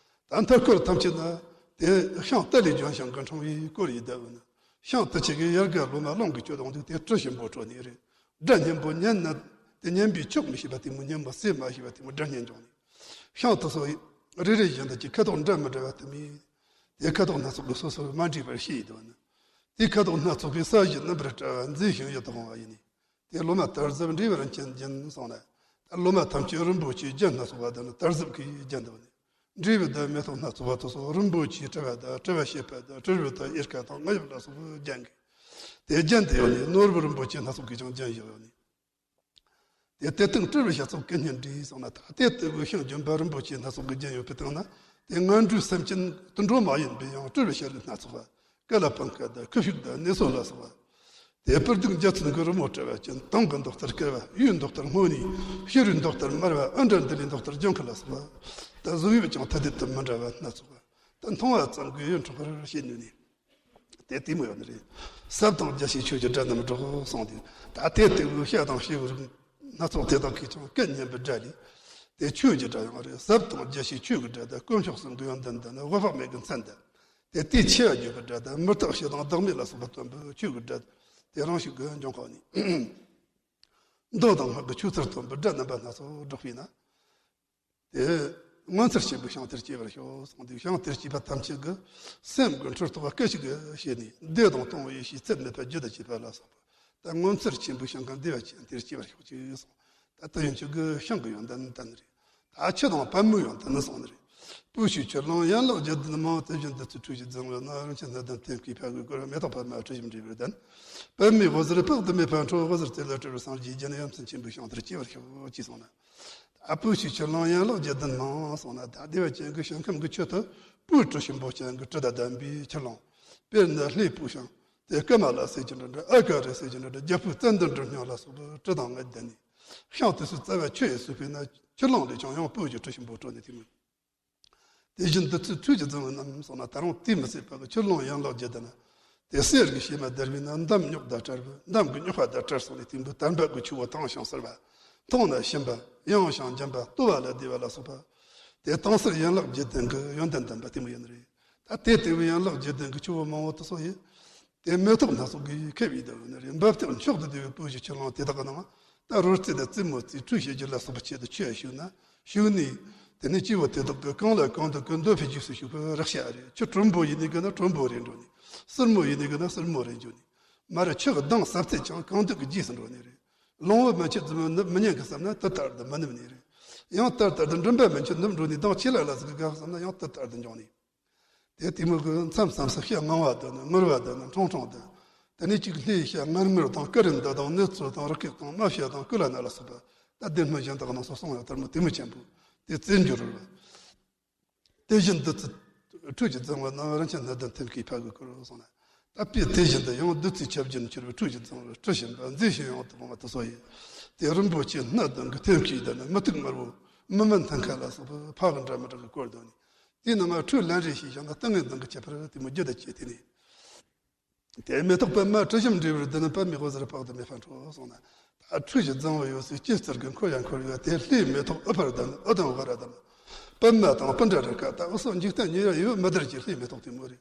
ད་མཐའ་སྐོར་ཐམས་ཅད་ན་དེ་ཤིང་རྟ་ལས་ལྗོན་ཤིང་གི་འཕྲེང་བས་བསྐོར་ཡི་བསྡད་པ་ནི། ཤིང་དེ་ཆེ་གི་ཡལ་ག་ལོ་མ་རླུང་གིས་གཅོད་འོང་དུས་དེ་དྲི་ཞིམ་པོ་བྲོ་ནི་རེད། སྒྲ་སྙན་པོ་ཉན་ན་དེ་ཉན་པས་ཆོག་མི་ཤེས་པ་དེ་མོ་སྙན་པོ་ཟེར་མ་ཤེས་པ་དེ་མོ་སྒྲ་སྙན་འབྱུང་ནི། ཤིང་དེ་ཚོ་རེ་རེ་བཞིན་དུ་ཀྱི་ཁ་དོག་འདྲ་མི་འདྲ་བ་དུ་མས། དེ་ཁ་དོག་སྣ་ཚོགས་ཀྱི་སོ་སོར་མ་འདྲེས་པར་ཤེས་ཡི་འདུག་ནི། དེ་ཁ་དོག་སྣ་ཚོགས་པའི་ས་གཞི་རྣམ་པར་བཀྲ་བ་མཛེས་ཤིང་ཡིད་དུ་འོང་བ་ཡིན་ནི། དེ་ལོ་མ་དར་ཟབ་འབྲས་བུ་རིན་ཆེན་ཅན་གསུངས་ན། ད་ལོ་མ་ཐམས་ཅད་རིན་པོ་ཆེའི་རྒྱན་སྣ་ཚོགས་པ་དང་ནི་དར་ཟབ་ཀྱིས་བརྒྱན་འདུག་ནི། འབྲས་བུ་དང་མེ་ཏོག་སྣ་ཚོགས་པ་དེ་ཚོ་རིན་པོ་ཆེའི་དྲི་བ་དང་དྲི་བ་ཤེས་པ་དང་དྲི་རོ་དང་གཡེར་ཁ་དང་རྔ་ཡབ་ལ་སོགས་པས་བརྒྱན་གི། དེ་བརྒྱན་ཏེ་ཡོད་ནི། ནོར་བུ་རིན་པོ་ཆེ་སྣ་ཚོགས་ཀྱིས་ཀྱང་བརྒྱན་བཞག་ཡོད་ནི། དེ་དེ་སྟེང་སྤྲུལ་པའི་ཞལ་ཚོགས་སྐུ་བརྙན་འདྲེས་གསུངས་ན། ད་དེ་ལྟ་བུའི་ཤིང་ལྗོན་པ་རིན་པོ་ཆེ་སྣ་ཚོགས་ཀྱིས་བརྒྱན་ཡོད་པའི་སྟེང་ན། དེ་ངན་འགྲོའི་སེམས་ཅན་དུད་འགྲོ་མ་ཡིན་པའི་ཡང་སྤྲུལ་པའི་ཞལ་རས་སྣ་ཚོགས་པ། ཀ་ལ་པང་ཀ་དང་ཁུ་བྱུག་དང་ནེ་སོ་ལ་སོགས་པ། དེ་སྤུ་སྡུག་འཇའ་ཚོན་གྱི་རི་མོ་བཀྲ་བ་ཅན། དུང་གི་མདོག་ལྟར་དཀར་བ། གཡུའི་མདོག་ལྟར་སྔོ་ནི། བྱུ་རུའི་མདོག་ལྟར་དམར་བ། ཨིནྡྲ་ནཱི་ལའི་མདོག་ལྟར་ལྗང་ཁུ་ལ་སོགས་པ། ད་གཟུགས་དབྱིབས་ཀྱང་ཐ་དད་དུ་མི་འདྲ་བ་སྣ་ཚོགས་པ། ད་མཐོང་བ་ཙམ་གྱིས་ཡིད་འཕྲོག་པར་བྱེད་ནུས་ནི། དེ་ལྟད་མོ་ཡོད་ནི་རེད། ཟབ་དང་རྒྱ་ཆེའི་ཆོས་ཀྱི་སྒྲ་རྣམས་སྒྲོག་གསུངས་ཏེ། ད་དེ་ལྟ་བུའི་བྱ་དང་བྱིའུ་རིགས་སྣ་ཚོགས་དེ་དག་གིས་ཀྱང་སྐད་སྙན་པའི་སྒྲ་ལས། དེ་ཆོས་ཀྱི་སྒྲ་ཡང་རེད། ཟབ་དང་རྒྱ་ཆེའི་ཆོས་ཀྱི་སྒྲ་དང་དཀོན་མཆོག་གསུམ་གྱི་ཡོན་ཏན་དང་ནི་འོད་དཔག་མེད་ཀྱི་མཚན་དང་། དེ་ལྟའི་ཆེ་བ་བརྗོད་པའི་སྒྲ་དང་མུ་སྟེགས་བྱེད་དང་བདག་མེད་ལ་སོགས་པ་སྟོན་པའི་ཆོས་ཀྱི་སྒྲ་དེ་རང་ཤུགས་ཀྱིས་འབྱུང་དཀའ་ནི། མདོ་དང་སྔགས་ཀྱི་ཆོས་ཚུལ་སྟོན་པའི་སྒྲ་རྣམ་པ་སྣ་ཚོགས་སྒྲོགས་པས་ན། དེ་ངོ་མཚར་ཆེན་པོའི་ཞིང་དེར་སྐྱེ་བར་ཤོག་གསུངས་ཏེ། ཞིང་དེར་སྐྱེས་པ་ཐམས་ཅད་ཀྱི་སེམས་ཀྱི་འཁྲུལ་རྟོག་སྐད་ཅིག་གིས་ཞི་ནས། བདེ་དང་གཏོང་བའི་ཡེ་ཤེས་ཚད་མེད་པ་རྒྱུད་དུ་སྐྱེས་པ་ལ་སོགས་པ། ད་ངོ་མཚར་ཆེན་པོའི་ཞིང་ཁམས་བདེ་བ་ཅན་དེར་སྐྱེ་བར་ཤོག་ཅིག་གསུངས། ད་ལྟ་ཡན་ཆོད་ཀྱི་ཞིང་གི་ཡོན་ཏན་བསྟན་ནི་རེད། ད་ཆུ་དང་པདྨོའི་ཡོན་ཏན་ནི་གསུངས་ནི་རེད། སྤོས་ཆུའི་ཆུ་ཀླུང་ཡན་ལག་བརྒྱད་ལྡན་མང་། དེ་བཞིན་བདུད་རྩིའི་ཁྲུས་ཀྱིས་བརྫངས་པས་ན། རིན་ཆེན་སྣ་ལྡན་ཐེམ་སྐས་ཕ་གིར་བསྐོར། མེ་ཏོག་པདྨ་དྲི་ཞིམ་འབྲས་བུར་ལྡན། པདྨའི་འོད་ཟེར་དཔག་ཏུ་མེད་པ་འཕྲོ། འོད་ཟེར་དེ་ལས་སྤྲུལ་པའི་སངས་རྒྱས་བརྒྱན། ཡ་མཚན་ཆེན་པོའི་ཞིང་དེར་སྐྱེ་བར་ཤོག་ཅེས་གསུངས་ན། ད་སྤོས་ཆུའི་ཆུ་ཀླུང་ཡན་ལག་བརྒྱད་ལྡན་མང་གསུངས་ན། ད་བདེ་བ་ཅན་གྱི་ཞིང་ཁམས་ཀྱི་ཆུ་དེ་སྤོས་དྲི་ཞིམ་པོ་ཅན་གྱི་དྲི་དང་ལྡན་པའི་ཆུ་ཀླུང་། དཔེར་ན་ལྷའི་སྤོས་ཤིང་། དེ་ཀུ་མ་ལ་ཟེར་གྱི་འདྲ་འདྲ། ཨ་ཀ་རི་ཟེར་གྱི་འདྲ་འདྲ། རྒྱལ་པོའི་ཙན་དན་དྲི་སྙོམས་ལ་སོགས་པའི་དྲི་དང་ལྡན་ནི། ཤིང་དེ་ཚོའི་རྩ་བ་ཆུ་ཡིས་བསྲུབས་པས་ན། ཆུ་ཀླུང་ལས་ཀྱང་ཡང་སྤོས་ཀྱི་དྲི་ཞིམ་པོ་བྲོ་ནི་དེ་མོ། དེ་བཞིན་བདུད་རྩིའི་ཁྲུས་ཀྱིས་བརྫངས་པས་ན་གསུངས་ན། ད་རུང་དེ་མི་ཟད་པ་གི་ཆུ་ཀླུང་ཡན་ལག་བརྒྱད་ལྡན་ན། དེ་གསེར་གྱི་ཕྱེ་མ་བརྡར་བས་ན། འདམ་རྙོག་དང་བྲལ་བས། འདམ་གྱི་རྙོག་པ་དང་བྲལ་སོང་ནས། དེ་འབུ་དར་འབབ་ཀྱི་ཆུ་བོ་དྭངས་ཤིང་གསལ་བ། མཐོང་ན་ཞིམ་པ། ཡངས་ཤིང་འཇམ་པ། ལྟོ་བ་ལ་བདེ་བ་ལ་སོགས་པ། དེ་དྭངས་གསལ་ཡན་ལག་བརྒྱད་ལྡན་གྱི་ཡོན་ཏན་ལྡན་པ་དེ་མོ་ཡིན་ནི་རེད། ད་དེ་ལྟ་བུའི་ཡན་ལག་བརྒྱད་ལྡན་གྱི་ཆུ་བོ་མང་བོ་དེ་ཚོ་ཡིན། དེ་མེ་ཏོག་སྣ་ཚོགས་ཀྱིས་ཁེབས་ཡོད་དེ་ཡོད་ནི་རེད། འབབ་སྟེགས་མཆོག་ཏུ་བརྡལ་བའི་སྤོས་ཀྱི་ཆུ་ཀླུང་དེ་དག་གི་ནང་ད་རོལ་རྩེད་དང་རྩེད་མོ་རྩེས་ཁྲུས་བྱེད་རྒྱུ་ལ་སོགས་པའི་ཆེད་དུ་ཆུ་ཞུགས་ན་ཞུགས་ནས། དེ་ནས་སྐྱེ་བོ་དེ་དག་གི་གང་ལ་གང་འདུལ་གྱི་འདོད་པའི་རྗེས་སུ་ཞུགས་པའི་རེག་བྱ་རེད། ཆུ་དྲོན་པོ་ཡིན་ནི་གི་ན་དྲོན་པོ་རེད་འགྲོ་ནི། བསིལ་མོ་ཡིན་ནི་གི་ན་བསིལ་མོ་རེད་འགྲོ་ནི། མ་རེད། ཆུ་གི་གདངས་ཟབ་ཚད་ཀྱང་གང་འདུལ་གྱི་རྗེས་སུ་འགྲོ་ནི་རེད། ལོང་བུ་མན་ཆད་རྫུན་མ་ནུབ་མི་ཉན་གི་བསམ་ན་དེ་ལྟར་དུ་མི་ནུབ་ནི་རེད། ཡང་དེ་ལྟར་དུ་མགྲིན་པ་མན་ཆད་ནུབ་འགྲོ་ནི། གདངས་ཆེ་ལ་ལ་ཟིག་གི་དགའ་བསམ་ན་ཡང་དེ་ལྟར་དུ་འབྱུང་ནི། དེ་དེ་མོ་གི་མཚམས་མཚམས་སུ་ཤ་ངང་བ་དང་ནི་ངུར་བ་དང་ནི་ཁྲོང་ཁྲོང་དང་། དེ་ནས་གཅིག་ལྷའི་ཤ་ངར་ངུར་དང་ཀུ་རེ་འདི་དང་ནེ་ཙོ་དང་རི་སྐེགས་དང་རྨ་བྱ་དང་ཀུ་ལ་ན་ལ་སོགས་པ། ད་སྡེ་སྣོད་གཞན་དག་ནང་སོགས་གསུངས་ཡོད། དེ་མོ་དེ་མོ་ཆེན་པོ་དེ་བཙན་འགྱུར་རོལ་བ། དེ་བཞིན་བདུད་རྩི་ཁྲུས་ཀྱི་རྫིང་བུ་རྣམས། རིན་ཆེན་སྣ་ལྡན་ཐེམ་སྐས་ཕ་གིར་བསྐོར་གསུངས་ནས། ད་དཔེ་དེ་བཞིན་དུ་ཡང་བདུད་རྩིའི་ཆར་རྒྱུན་འཁྱིལ་བའི་ཁྲུས་ཀྱི་རྫིང་བུར་ཁྲུས་བཞིན་པ་མཛེས་ཤིང་ཡང་དུ་བང་བ་དེ་ཚོ་ཡིན། དེ་རིན་པོ་ཆེ་སྣ་བདུན་གྱི་ཐེམ་སྐས་དང་ནི་མུ་ཏིག་དམར་པོ་མུ་མེན་མཐིང་ཁ་ལ་སོགས་པའི་ཕ་གི་འདྲ་མི་འདྲ་གིས་བསྐོར་དོ་ནི། དེའི་ནང་ང་ཁྲུས་ལན་རེ་ཞུས་བཞག་ན་ཏིང་ངེ་འཛིན་གྱི་ཁྱད་པར་དེ་མོ་རྒྱུད་དུ་སྐྱེས་ཏེ་ནི། དེ་མེ་ཏོག་པདྨ་དྲི་ཞིམ་འབྲས་བུར་བསྡུ་ན། པདྨའི་འོད་ཟེར་དཔག་ཏུ་མེད་པ་འཕྲོ་གསུངས་ནས། ད་ཁྲུས་ཀྱི་རྫིང་བུ་ཡོད་སའི་སྐྱེད་ཚལ་གྱི་འཁོར་ཡང་འཁོར་ཡོད་དེ། ལྷའི་མེ་ཏོག་ཨུཏྤལ་དང་ཨུ་དུམ་ཝ་ར་དང་། པདྨ་དང་པུཎ་ཌ་རི་ཀ་དང་། འོད་གསལ་འཇིག་རྟེན་ཉེ་བར་ཡོད་མི་བདེར་གྱི་ལྷའི་མེ་ཏོག་དེ་མོ་རེད།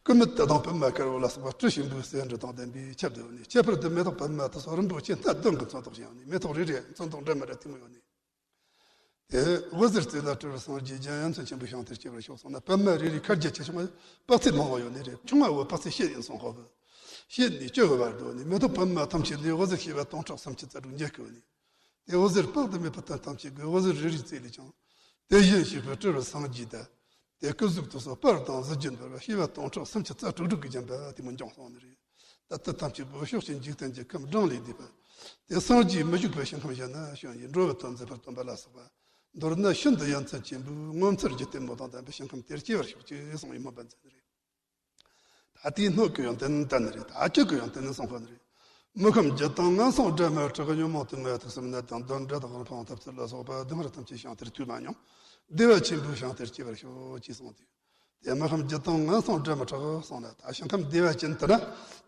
ཀུ་མུད་དང་པདྨ་དཀར་པོ་ལ་སོགས་པ་དྲི་ཞིམ་པོའི་ཟེའུ་འབྲུ་དང་ལྡན་པས་ཁྱབ་བསྡད་ནས། ཁྱད་པར་དུ་མེ་ཏོག་པདྨ་དེ་ཚོ་རིན་པོ་ཆེ་སྣ་བདུན་གྱི་ཚོན་མདོག་བཞིན་ཡང་ནི། མེ་ཏོག་རེ་རེ་ཚོན་མདོག་འདྲ་མི་འདྲ་དེ་མོ་ཡོད་ནི། དེ་འོད་ཟེར་རྩེ་ལ་སྤྲུལ་པའི་སངས་རྒྱས་བརྒྱ། ཡ་མཚན་ཆེན་པོའི་ཞིང་དེར་སྐྱེ་བར་ཤོག་གསུངས་ནས། པདྨ་རེ་རེའི་ཁ་རྒྱ་ཆེ་ཆུང་དཔག་ཚད་མང་བ་ཡོད་ནི་རེད། ཆུང་བ་བོ་དཔག་ཚད་བཤད་ཡིན་གསུང་གོ་བོ། བཤད་ནས་བཅུ་དགུ་བར་འགྲོ་ནི། མེ་ཏོག་པདྨ་ཐམས་ཅད་ལས། འོད་ཟེར་བྱེ་བ་སྟོང་ཕྲག་སུམ་ཅུ་རྩ་དྲུག་འགྱེད་དགོས་ནི། དེ་འོད་ཟེར་དཔག་ཏུ་མེད་པ་དེ་ཐམས་ཅད་ཀྱི་འོད་ཟེར་རེ་རེ་རྩེ་ལས་ཀྱང་། དེ་བཞིན་གཤེགས་པའི་སྤྲུལ་པའི་སངས་རྒྱས་དང་། དེ་སྐུ་གཟུགས་དེ་ཚོ་སྤར་དང་གཟི་བརྗིད་འབར་བ་བྱེ་བ་སྟོང་ཕྲག་སུམ་ཅུ་རྩ་དྲུག་དྲུག་གིས་བརྒྱན་པ་དེ་མོ་འབྱུང་སོང་ནི་རེད། ད་དེ་ཐམས་ཅད་པོ་ཕྱོགས་བཅུའི་འཇིག་རྟེན་གྱི་ཁམས་གྲངས་ལས་འདས་པ། དེ་སངས་རྒྱས་མི་བཞུགས་པའི་ཞིང་ཁམས་གཞན་ན་བྱོན་ཡི། འགྲོ་བའི་དོན་མཛད་པར་སྟོན་པ་ལ་སོགས་པ། མདོར་ན་ཤིན་ཏུ་ཡ་མཚན་ཆེན་པོའི་ངོ་མཚར་གྱི་ལྟད་མོ་དང་ལྡན་པའི་ཞིང་ཁམས་དེར་སྐྱེ་བར་ཤོག་ཅེས་གསུངས་ཡི་སྨོན་པ་མཛད་ནི་རེད། ད་དེའི་སྣོད་ཀྱི་ཡོན་ཏན་བསྟན་ནི་རེད། ད་སྤྱི་ཀྱི་ཡོན་ཏན་ནི་གསུང་གོ་ནི་རེད། མི་ཁམས་བརྒྱད་དང་ངན་སོང་དགྲ་མི་དྲག་ཉོན་མོངས་དུག་ལྔ་ཐུགས་སེམས་ནད་དང་གདོན་དགྲ་དང་དབུལ་ཕོངས་འཐབ་རྩོད་ལ་སོགས་པ་སྡུག་བསྔལ་ཐམས་ཅད་ཞིང་དེར་ཐུག་མ་མྱོང་། བདེ་བ་ཆེན་པོའི་ཞིང་དེར་སྐྱེ་བར་ཤོག་ཅེས་གསུངས་ཏེ། དེ་མི་ཁམས་བརྒྱད་དང་ངན་སོང་དགྲ་མི་དྲག་གསུངས་ན། ད་ཞིང་ཁམས་བདེ་བ་ཅན་དེ་ན་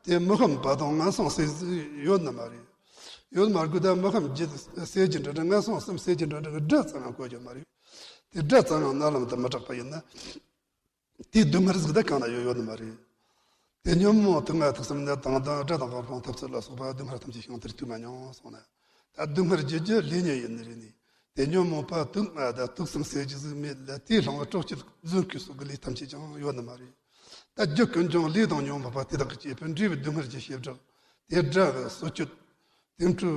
དེ་མི་ཁོམ་པ་དང་ངན་སོང་ཟེར་ཡོད་ནི་མ་རེད། ཡོད་མ་དགོས། ད་མི་ཁམས་བརྒྱད་ཟེར་གྱི་འདྲ་འདྲ་ངན་སོང་གསུམ་ཟེར་གྱི་འདྲ་འདྲ་གི་དགྲ་ཙམ་ཡང་དགོས་ཀྱི་མ་རེད། དེ་དགྲ་ཙམ་ཡང་རྣ་ལམ་དུ་མི་གྲགས་པ་ཡིན་ན། དེའི་སྡུག་བསྔལ་ཟིག་ད་གང་ན་ཡོད་ཡོད་ནི་མ་རེད། དེ་ཉོན་མོངས་དུག་ལྔ་ཐུགས་སེམས་ནད་དང་དགྲ་དང་དབུལ་ཕོངས་འཐབ་རྩོད་ལ་སོགས་པ་སྡུག་བསྔལ་ཐམས་ཅད་ཞིང་དེར་ཐུག་མ་མྱོང་གསུངས་ན། ད་སྡུག་བསྔལ་རྒྱུ་རྒྱུ་ལས་ཉོན་ཡིན་ནི་རེད་ནི། དེ་ཉོན་མོངས་པ་དུག་ལྔ་དང་དུག་གསུམ་ཟེར་རྒྱུ་ཟིག་མེད་ལ། དེའི་སློང་བ་དྲག་སྐྱེད་རྫུན་སྐུལ་སོགས་ཀྱི་ལས་ཐམས་ཅད་ཀྱང་ཡོད་ནི་མ་རེད། ད་རྒྱུ་ཀུན་འབྱུང་ལས་དང་ཉོན་མོངས་པ་དེ་དག་གིས་བསྐྱེད་པའི་འབྲས་བུའི་སྡུག་བསྔལ་གྱི་བྱེ་བྲག་དེ་དགྲ་གི་སོ་སྐྱོད། དེ་འཕྲོ།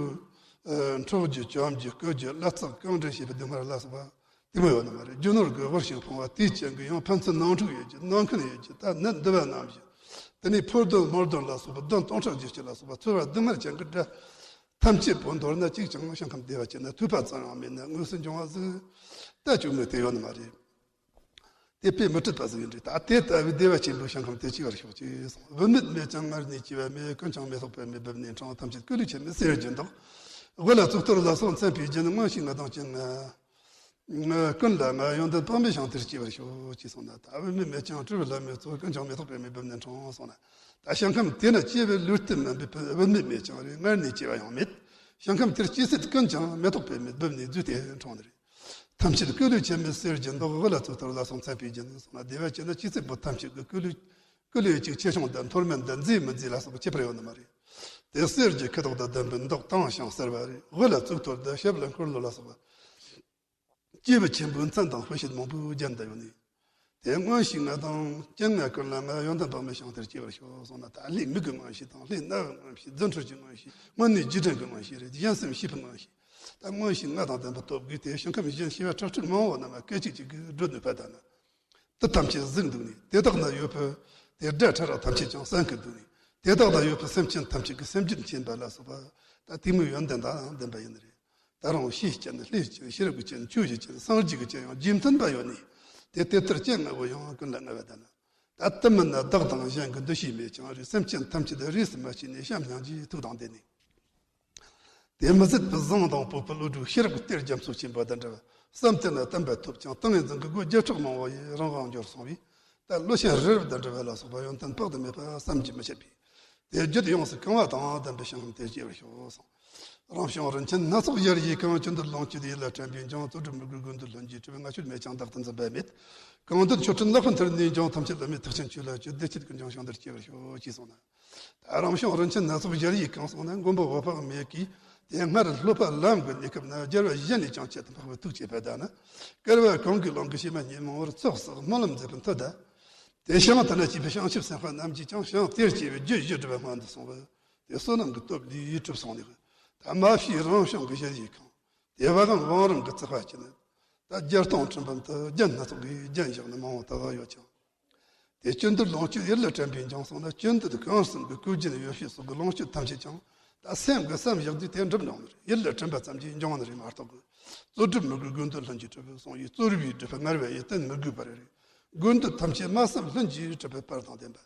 ཨ། འཕྲོག་རྒྱུ་བཅོམ་རྒྱུ་རྐུ་རྒྱུ་བླ་རྩག་རྐང་འདྲེན་བྱེད་པའི་སྡུག་བསྔལ་ལ་སོགས་པ་དེ་མོ་ཡོད་ནི་མ་རེད། རྒྱུ་ནོར་གྱིས་བོར་ཞིང་ཕོངས་པ་དེའི་རྐྱེན་གྱིས་ཡང་ཕན་ཚུན་ནང་འཁྲུག་ཡོད་རྒྱུ། ནང་འཁོན་ཡོད་རྒྱུ། ད་ནད་འདི་བ་ནམ་བཞིན། དེ་ནས་ཕོ་གདོན་མོ་གདོན་ལ་སོགས་པ་གདོན་སྟོང་ཕྲག་བརྒྱད་ཅུ་ལ་སོགས་པ་ཚོར་བ་སྡུག་བསྔལ་ཅན་གྱི་དགྲ་ཐམས་ཅད་པོ། མདོར་ན་གཅིག་ཀྱང་ཞིང་ཁམས་བདེ་བ་ཅན་ན་ཐོས་པ་ཙམ་ཡང་མེད་ན་དངོས་སུ་འབྱུང་བ་ཟིག་ད་བྱུང་མེད་དེ་ཡོད་ནི་མ་རེད། དེ་དཔེ་མི་སྲིད་པ་ཟིག་ཡིན་ཏེ། ད་དེ་ལྟ་བུའི་བདེ་བ་ཆེན་པོའི་ཞིང་ཁམས་དེར་སྐྱེ་བར་ཤོག་ཅེས་གསུངས། བུད་མེད་མེད་ཀྱང་མངལ་ནས་སྐྱེ་བ་མེད། ཀུན་ཀྱང་མེ་ཏོག་པདྨའི་སྦུབས་ནས་འཕྲེང་། ཐམས་ཅད་སྐུ་ལུས་ཆེན་མོའི་གསེར་གྱི་མདོག་དབུ་ལ་གཙུག་ཏོར་ལ་སོགས་མཚན་དཔེའི་རྒྱན། མངོན་ཤེས་ལྔ་དང་སྤྱན་ལྔ། ཀུན་ལ་ལྔ། ཡོན་ཏན་དཔག་མེད་ཞིང་དེར་སྐྱེ་བར་ཤོག་ཅེས་གསུངས་ན། ད་བུད་མེད་མེད་ཀྱང་སྤྲུལ་པའི་ལྷ་མོས་གཙོ། ཀུན་ཀྱང་མེ་ཏོག་པདྨའི་སྦུབས་ནས་འཕྲེང་གསུངས་ན། ད་ཞིང་ཁམས་དེ་ན་སྐྱེ་བའི་ལུས་རྟེན་མིན་པའི་བུད་མེད་མེད་ཀྱང་རེད། མངལ་ནས་སྐྱེ་བ་ཡང་མེད། ཞིང་ཁམས་དེར་སྐྱེ་སྲིད་ཀུན་ཀྱང་མེ་ཏོག་པདྨའི་སྦུབས་ནས་རྫུས་ཏེ་འཕྲེང་ནི་རེད། ཐམས་ཅད་སྐུ་ལུས་ཆེན་མོའི་གསེར་གྱི་མདོག་དབུ་ལ་གཙུག་ཏོར་ལ་སོགས་མཚན་དཔེའི་རྒྱན་གསུངས་ན། བདེ་བ་ཅན་ན་སྐྱེ་སྲིད་པོ་ཐམས་ཅད་ཀྱི་སྐུ་ལུས། སྐུ་ལུས་གཅིག་ཆེ་ཆུང་དང་མཐོ་དམན་དང་མཛེས་མི་མཛེས་ལ་སོགས་པ་ཁྱད་པར་ཡོད་ནི་མ་རེད། དེ་གསེར་གྱི་ཁུ་ཏོག་དང་ལྡན་པའི་མདོག་དྭངས་ཤིང་གསལ་བ་རེད། དབུ་ལ་གཙུག་ཏོར་དང་ཞབས་ལ་འཁོར་ལོ་ལ་སོགས་པ། སྐྱེས་བུ་ཆེན་པོའི་མཚན་དང་དཔེ་བྱད་མང་པོས་བརྒྱན་ཏེ་ཡོད་ནི། དེ་མངོན་ཤེས་ལྔ་དང་སྤྱན་ལྔ་ཀུན་ལ་ལྔ། ཡོན་ཏན་དཔག་མེད་ཞིང་དེར་སྐྱེ་བར་ཤོག་གསུངས་ན། ད་ལྷའི་མིག་གི་མངོན་ཤེས་དང་། ལྷའི་རྣ་བའི་མངོན་ཤེས། རྫུ་འཕྲུལ་གྱི་མངོན་ཤེས། དངོས་གནས་རྗེས་དྲན་གྱི་མངོན་ཤེས་རེད། གཞན་སེམས་ཤེས་པའི་མངོན་ཤེས། ད་མངོན་ཤེས་ལྔ་དང་ལྡན་པའི་སྟོབས་ཀྱིས་དེ་ཞིང་ཁམས་གཞན་བྱེ་བ་ཁྲག་ཁྲིག་མང་བོ་རྣམས་སྐད་ཅིག་གཅིག་གིས་སྒྲོལ་ནུས་པ་དང་ནི། དེ་ཐམས་ཅད་གཟིགས་འདུག་ནས། དེ་དག་ན་ཡོད་པའི་དེ་དགྲ་ཕྲ་རགས་ཐམས་ཅད་ཀྱང་གསན་གྱི་འདུག་ནས། དེ་དག་ན་ཡོད་པའི་སེམས་ཅན་ཐམས་ཅད་ཀྱི་སེམས་རྒྱུད་མཁྱེན་པ་ལ་སོགས་པ། ད་དེ་མོའི་ཡོན་ཏན་དང་ལྡན་པ་ཡིན་ནི་རེད། ད་རུང་ཕྱིའི་སྤྱན་ནི་ལྷའི་སྤྱན། ཤེས་རབ་ཀྱི་སྤྱན། ཆོས་ཀྱི་སྤྱན། སངས་རྒྱས་ཀྱི་སྤྱན་ཡང་རྗེས་མཐུན་པ་ཡོད་ནས། དེ་དེ་ལྟར་སྤྱན་ལྔ་བོ་ཡང་ཀུན་ལ་མངའ་བ་དང་། ད་དེ་མིན་ན་བདག་དང་གཞན་གྱི་འདུ་ཤེས་མེད་ཀྱང་རེད། སེམས་ཅན་ཐམས་ཅད་རིས་སུ་མ་ཆད་ནས་བྱམས་སྙིང་རྗེའི་ཐུགས་དང་ལྡན་ནས། དེ་མི་ཟད་པའི་བཟང་དང་སྤོབས་པའི་བློ་གྲོས། ཤེས་རབ་ཀྱི་གཏེར་རྒྱ་མཚོ་ཆེན་པོ་དང་འདྲ་བ། བསམ་གཏན་ལ་བརྟན་པ་ཐོབ་ཅིང་ཏིང་ངེ་འཛིན་གྱི་སྒོ་བརྒྱ་ཕྲག་མང་བོ་ཡི་རང་དབང་འབྱོར་སོང་བས། ད་ཀླུ་ཆེན་རི་རབ་དང་འདྲ་བ་ལ་སོགས་པ་ཡོན་ཏན་དཔག་ཏུ་མེད་པ་བསམ་གྱིས་མི་ཁྱབ་པས། དེ་རྒྱུད་ཡོངས་སུ་གང་བ་དང་ལྡན་པའི་ཞིང་ཁམས་དེར་སྐྱེ་བར་ཤོག་གསུངས། རང་བྱུང་རིན་ཆེན་སྣ་ཚོགས་ཡ་ཡིས་གང་། ཅི་འདོད་ལོངས་སྤྱོད་ཡིད་ལ་དྲན་པས་ཀྱང་། རྩོལ་སྒྲུབ་མོས་གུས་ཀུན་ཏུ་ལྷུན་གྱིས་གྲུབ། ལྔ་མཆོད་མེད་ཀྱང་བདག་ཏུ་འཛིན་པ་མེད། གང་འདོད་མཆོད་སྤྲིན་ལེགས་པར་མཐུར་ནས་འབྱུང་། ཐམས་ཅད་བླ་མའི་ཐེག་ཆེན་ཆོས་ལ་སྤྱོད། བདེ་སྐྱིད་ཀུན་འབྱུང་ཞིང་དུ་སྐྱེ་བར་ཤོག་ཅེས་གསུངས་ན། ད་རང་བྱུང་རིན་ཆེན་སྣ་ཚོགས་གཞལ་ཡས་ཁང་གསུངས་ན། མགོན་པོ་འོད་དཔག་མེད་ཀྱིས་དེ་སྔར་སློབ་པ་ལམ་གྱི་གནས་སྐབས་ན། རྒྱལ་བ་གཞན་ལས་ཀྱང་ཆེད་དུ་འཕགས་པའི་ཐུགས་བསྐྱེད་པ་དང་ནི། བསྐལ་པ་གང་གི་ཀློང་གི་བྱེ་མ་སྙེད་མང་བོར་ཚོགས་བསགས་སྨོན་ལམ་མཛད་པའི་མཐུ་དང་། དེ་ཞིང་དེ་ན་སྐྱེས་པའི་བྱང་ཆུབ་སེམས་དཔའ་རྣམས་ཀྱིས་ཀྱང་ཞིང་དེར་སྐྱེས་པའི་རྒྱུ་བཞི་སྒྲུབ་པ་སྔོན་དུ་སོང་བས། དེ་བསོད་ནམས་ཀྱི་སྟོབས་ལས་གྲུབ་སོང་ནས། ད་མ་ཕྱིའི་རང་བྱུང་གི་གཞལ་ཡས་ཁང་། དེ་བ་གང་བང་རིམ་གྱི་བརྩེགས་པ་ཅན། ད་བརྒྱ་སྟོང་ཁྲི་འབུམ་དུ་རྒྱན་སྣ་ཚོགས་ཀྱིས་བརྒྱན་བཞག་ནས་མང་བོ་དག་ཡོད་ཀྱང་། དེ་སྤྱོད་འདོད་ལོངས་སྤྱོད་ཡིད་ལ་དྲན་པས་འབྱུང་གསུངས་ན། སྤྱོད་འདོད་གང་གསུམ་གྱི་གོས་རྒྱན་ཡོ་བྱད་སོགས་ཀྱི་ལོངས་སྤྱོད་ཐམས་ཅད་ཀྱང་ད་སེམས་ཀྱིས་བསམ་བཞག་དུས་དེ་འགྲུབ་འོང་ནི་རེད། ཡིད་ལ་དྲན་པ་ཙམ་གྱིས་འབྱུང་བ་ནི་རེད་མ་གཏོགས། རྩོལ་སྒྲུབ་མི་དགོས་དགོས་འདོད་ལྷུན་གྱིས་གྲུབ་གསུངས་ཡི། རྩོལ་བས་སྒྲུབ་པ་ངལ་བ་ཡི་བསྟེན་མི་དགོས་པ་རེད། དགོས་འདོད་ཐམས་ཅད་སྨྲ་བསམ་ལྷུན་གྱིས་གྲུབ་པའི་དཔལ་དང་ལྡན་པ།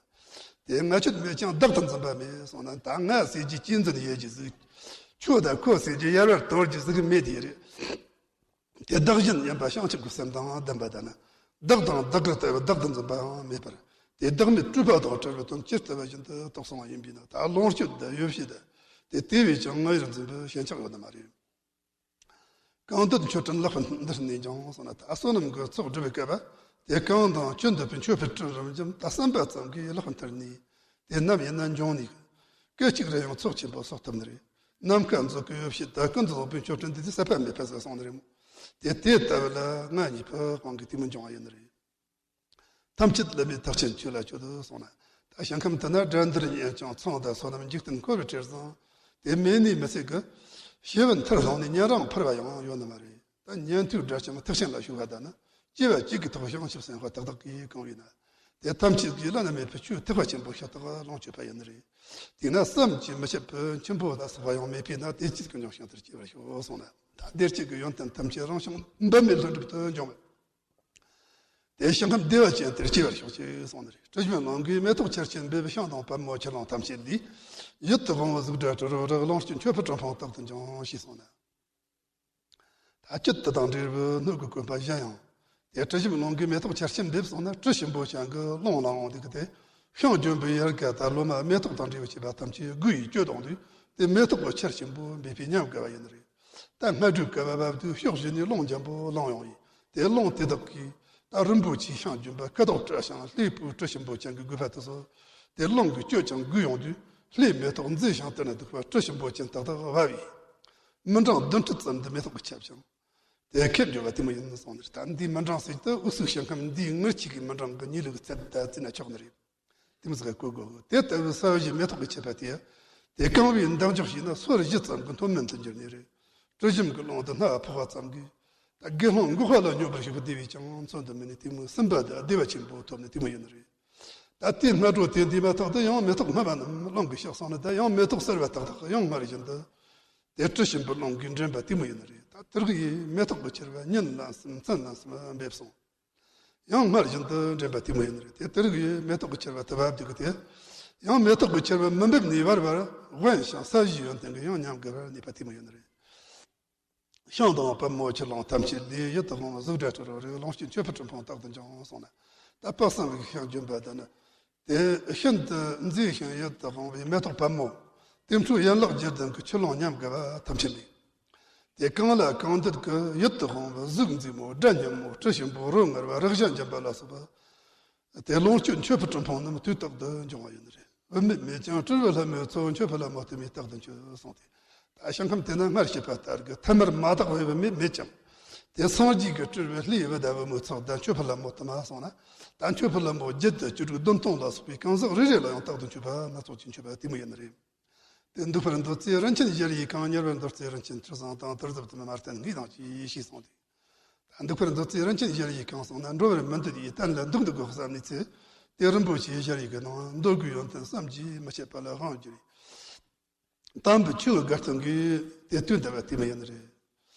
དེ་ང་ཆོས་མེད་ཀྱང་བདག་ཏུ་འཛིན་པ་མེད་གསུངས་ན། ད་ང་ཟེར་གྱི་གཅེས་འཛིན་ཡོད་ཀྱི་ཟིག་ཁྱོད་དང་ཁོ་ཟེར་གྱི་ཡར་བར་དོར་གྱི་ཟིག་མེད་དེ་རེད། དེ་བདག་གཞན་མཉམ་པ་བྱང་ཆུབ་ཀྱི་སེམས་དང་ལྡན་པ་དང་ནི། བདག་དང་བདག་གིར་ལྟ་བུ་བདག་ཏུ་འཛིན་པའང་མེད་པར། དེ་བདག་མེད་སྤྲོས་པ་དང་བྲལ་བའི་དོན་ཇི་ལྟ་བ་བཞིན་དུ་རྟོགས་སོང་བ་ཡིན་པས་ན། ད་ལོངས་སྤྱོད་དང་ཡོ་བྱད་དང་དེ་དེ་བས་ཀྱང་ང་ཡིར་འཛིན་པའི་ཞེན་ཆགས་ཡོད་ནི་མ་རེད། གང་འདོད་མཆོད་སྤྲིན་ལེགས་པར་མཐུར་ནས་འབྱུང་གསུངས་ན། ད་བསོད་ནམས་ཀྱི་ཚོགས་སྒྲུབ་པའི་སྐབས་དེ་གང་དང་ཅི་འདོད་པའི་མཆོད་པའི་སྤྲིན་རིམ་བཞིན་ད་བསམ་པ་ཙམ་གྱིས་ལེགས་པར་མཐུར་ནས་དེ་ནམ་ཡིན་ན་འབྱུང་ནས། སྐད་ཅིག་རེ་ཡང་ཚོགས་ཆེན་པོ་གསོག་ཐུབ་ནི་རེད། ནམ་མཁའ་མཛོད་ཀྱི་ཡོ་བྱད་དང་ཀུན་ཏུ་བཟང་པོའི་མཆོད་སྤྲིན་འདི་དེ་ཟད་པ་མེད་པ་ཟེར་གསུངས་ནི་རེད་མོ། དེ་དེ་ལྟ་བུ་ལ་ང་གཉིས་པོ་དབང་གིས་དེ་མོ་འབྱུང་བ་ཡིན་ནི་རེད། ཐམས་ཅད་བླ་མའི་ཐེག་ཆེན་ཆོས་ལ་སྤྱོད་དུ་གསུངས་ན། ད་ཞིང་ཁམས་དེ་ན་དགྲ་འདུལ་གཉེན་སྐྱོང་ཚོང་དང་བསོད་ནམས་འཇིག་རྟེན་འཁོར་བའི་བྲེལ་ཟིང་། དེ་མེད་ནས་མི་ཚེ་གི་ཞེ་བ་མཐར་ལྷུང་ནས་ཉན་རང་འཕུར་བ་ཡང་ཡོད་ནི་མ་རེད། ད་ཉན་ཐོས་དགྲ་བཅོམ་ཐེག་ཆེན་ལ་ཞུགས་པ་དང་ནི། སྐྱེ་བ་གཅིག་གི་ཐོག་བྱང་ཆུབ་སེམས་དཔའ་ཏག་ཏག་གིས་གང་བས་ན། དེ་ཐམས་ཅད་ཀྱི་བླ་ན་མེད་པའི་ཆོས་ཐེག་པ་ཆེན་པོ་ཤ་སྟག་ལོངས་སྤྱོད་པ་ཡིན་ནི་རེད། དེས་ན་བསམ་གྱིས་མི་ཁྱབ་པའི་ཆེན་པོ་ལ་སོགས་པ་ཡང་མེད་པས་ན། དེ་སྐྱིད་ཀྱི་འབྱུང་ཞིང་དེར་སྐྱེ་བར་ཤོག་གསུངས་ན། ད་བདེ་སྐྱིད་ཀྱི་ཡོན་ཏན་ཐམས་ཅད་རང་བྱུང་འབད་མེད་ལྷུན་གྲུབ་ཏུ་འབྱུང་བས། དེ་ཞིང་ཁམས་བདེ་བ་ཅན་དེར་སྐྱེ་བར་ཤོག་ཅེས་གསུངས་ནི་རེད། དྲི་ཞིམ་རླུང་གིས་མེ་ཏོག་ཆར་ཆེན་འབེབས། ཤིང་དང་པདྨོ་ཆུ་ཀླུང་ཐམས་ཅད་ལས། ཡིད་དུ་འོང་བའི་གཟུགས་སྒྲ་དྲི་རོ་རེག་ལོངས་སྤྱོད་མཆོད་པའི་དྲིམ་ཕུང་དག་ཏུ་འབྱུང་ཞེས་གསུངས་ན། ད་སྐྱིད་དེ་དང་འབྲས་བུ་སྣོད་ཀྱི་བཀོད་པ་གཞན་ཡང་། དེ་དྲི་ཞིམ་རླུང་གིས་མེ་ཏོག་ཆར་ཆེན་འབེབས་གསུངས་ན། དྲི་ཞིམ་པོ་ཅན་གྱི་རླུང་ལངས་འོང་དུས་ཀྱི་དེ། ཤིང་ལྗོན་པའི་ཡལ་ག་དང་ལོ་མ་མེ་ཏོག་དང་འབྲས་བུ་བཅས་པ་ཐམས་ཅད་དགུ་ཡིས་བསྐྱོད་འོང་དུས། དེ་མེ་ཏོག་གི་ཆར་ཆེན་པོ་འབེབས་པའི་ཉམས་དགའ་བ་ཡིན་ནི་རེད། ད་སྔ་དྲོའི་སྐབས་བབ་དུས་ཕྱོགས་བཞི་ནས་རླུང་འཇམ་པོ་ལངས་ཡོང་ཡིན། དེ་རླུང་དེ་དག་གིས་ད་རིན་པོ་ཆེའི་ཤིང་ལྗོན་པ་ཁ་དོག་བཀྲ་ཞིང་ལྷའི་བུ་དྲི་ཞིམ་པོ་ཅན་གྱི་དགོས་པ་དེ་ཚོ། དེ་རླུང་གིས་བསྐྱོད་ཅིང་བསྒུལ་ཡོང་དུས། ལྷའི་མེ་ཏོག་མཛེས་ཤིང་དེ་ན་སྡུག་པ་དྲི་ཞིམ་པོ་ཅན་དག་དག་བབས་ཡིན། མི་འགྲངས་བདུན་ཁྲི་ཙམ་དུ་མེ་ཏོག་གིས་ཁྱབ་ཅིང་། དེ་ཁེབས་འགྱུར་བ་དེ་མོ་ཡིན་གསུངས་ནི་རེད། ད་འདིའི་མི་འགྲངས་ཟེར་དུས་འུ་ཚོའི་ཞིང་ཁམས་འདིའི་ངུར་ཁྱི་གི་མི་འགྲངས་གི་ཉི་ལུག་ཚད་ད་བརྩིས་ན་ཆོག་ནི་རེད། དེ་མོ་ཟིག་ག་གོ་དགོས། དེ་ལྟ་བུའི་ས་གཞི་མེ་ཏོག་གིས་ཁྱབ་པ་དེ། དེ་གང་བས་འདེགས་འཇོག་བྱས་ན་སོར་བཞི་ཙམ་གྱི་མཐོ་དམན་དུ་འགྱུར་ནི་རེད། དྲི་ཞིམ་གྱི་རླུང་དེ་སྣ་བ་ཕོག་པ་ཙམ་གྱིས། ད་དགེ་སློང་འགོག་པ་ལ་སྙོམས་པར་ཞུགས་པའི་བདེ་བས་ཀྱང་མཚོན་དུ་མེད་ནས། དེ་མོའི་སུན་པ་དང་བདེ་བ་ཆེན་པོ་ཐོབ་ནི་དེ་མོ་ཡིན་ནི་རེད། ད་དེའི་སྔ་དྲོ་དེ་འདས་མ་ཐག་ཏུ་ཡང་མེ་ཏོག་སྔ་མ་རྣམས་རླུང་གིས་གཤགས་སོང་ན། ད་ཡང་མེ་ཏོག་གསར་བ་ཏག་ཏག་ཡང་སྔར་བཞིན་དུ། དེ་དྲི་ཞིམ་པའི་རླུང་གིས་འདྲེན་པ་དེ་མོ་ཡིན་ནི་རེད། ད་དེ་རིགས་ཡིས་མེ་ཏོག་གི་ཆར་པ་ཉིན་ལན་གསུམ་མཚན་ལན་གསུམ་འབེབས་སོང་། ཡང་སྔར་བཞིན་དུ་འདྲེན་པ་དེ་མོ་ཡིན་ནི་རེད། དེ་དེ་རིགས་ཡིས་མེ་ཏོག་གི་ཆར་པ་དེ་བབས་དུས་ཀྱི་དེ། ཡང་མེ་ཏོག་གི་ཆར་པ་མི་འབེབས་ནས་བར་བར་དབེན་ཞིང་ས་གཞིའི་ཡོན་ཏན་གྱིས་ཡང་ཉམས་དགའ་བར་ནུས་པ་དེ་མོ་ཡིན་ནི་རེད། ཤིང་དང་པདྨོ་ཆུ་ཀླུང་ཐམས་ཅད་ལས། ཡིད་དུ་འོང་བའི་གཟུགས་སྒྲ་དྲི་རོ་རེག་ལོངས་སྤྱོད་མཆོད་པའི་དྲིམ་ཕུང་དག་ཏུ་འབྱུང་གསུངས་ན། ད་དཔག་བསམ་གྱི་ཤིང་ལྗོན་པ་དང་ནི། དེ་ཤིན་ཏུ་མཛེས་ཤིང་ཡིད་དུ་འོང་བའི་མེ་ཏོག་པདྨོ། དེ་འཕྲོ་ཡན་ལག་བརྒྱད་ལྡན་གྱི་ཆུ་ཀླུང་ཉམས་དགའ་བ་ཐམས་ཅད་ལས། དེ་གང་ལ་གང་འདུལ་གྱི་ཡིད་དུ་འོང་བའི་གཟུགས་མཛེས་མོ། སྒྲ་སྙན་མོ། དྲི་ཞིམ་པོ། རོ་མངར་བ། རེག་བྱ་འཇམ་པ་ལ་སོགས་པ། དེ་ལོངས་སྤྱོད་མཆོད་པའི་དྲིམ་ཕུང་རྣམས་དུས་རྟག་ཏུ་འབྱུང་བ་ཡིན་ནི་རེད། བུད་མེད་མེད་ཀྱང་སྤྲུལ་པའི་ལྷ་མོའི་ཚོགས། མཆོད་པའི་ལྷ་མོ་དུ་མས་རྟག་ཏུ་མཆོད་གསུངས་ཏེ། ད་ཞིང་ཁམས་དེ་ན་སྔར་བཤད་པ་ལྟར་གྱི་ཐ་མལ་མ་དག་པའི་བུད་མེད་མེད་ཀྱང་། དེ་སངས་རྒྱས་ཀྱི་སྤྲུལ་པའི་ལྷའི་བུ་དང་བུ་མོའི་ཚོགས་དང་མཆོད་པའི་ལྷ་མོ་དུ་མ་གསུངས་ན། ད་མཆོད་པའི་ལྷ་མོ་བརྒྱད་དང་བཅུ་དྲུག་བདུན་སྟོང་ལ་སོགས་པའི་གང་ཟག་རེ་རེ་ལ་ཡང་རྟག་ཏུ་མཆོད་པ་སྣ་ཚོགས་ཀྱིས་མཆོད་པ་དེ་མོ་ཡིན་ནི་རེད། དེ་འདུག་པར་མདོ་རྩིས་རིན་ཆེན་གཞལ་ཡས་ཁང་། ཉེ་བར་མདོ་རྩིས་རིན་ཆེན་ཁྲི་བཟང་དང་དུར་ཟབ་དུ་མ་མར་ལྟན་གཉིས་དང་བཅས་ཞེས་གསུངས་ཏེ། ད་འདུག་པར་མདོ་རྩིས་རིན་ཆེན་གཞལ་ཡས་ཁང་གསུངས་ན། འགྲོ་བར་མི་འདོད་ཡི་གཏན་ལ་འདུག་འདུག་དགོས་བསམ་ནས་ཚེ། དེ་རིན་པོ་ཆེའི་གཞལ་ཡས་ཀྱི་ནང་འདོད་དགུའི་ཡོན་ཏན་བསམ་གྱིས་མི་ཁྱབ་པ་ལ་དབང་བསྒྱུར་ཡི། དམ་པའི་ཆོས་དགའ་སྟོན་གྱིས་དེ་སྟོན་ཏེ་བ་དེ་མོ་ཡིན་ནི་རེད།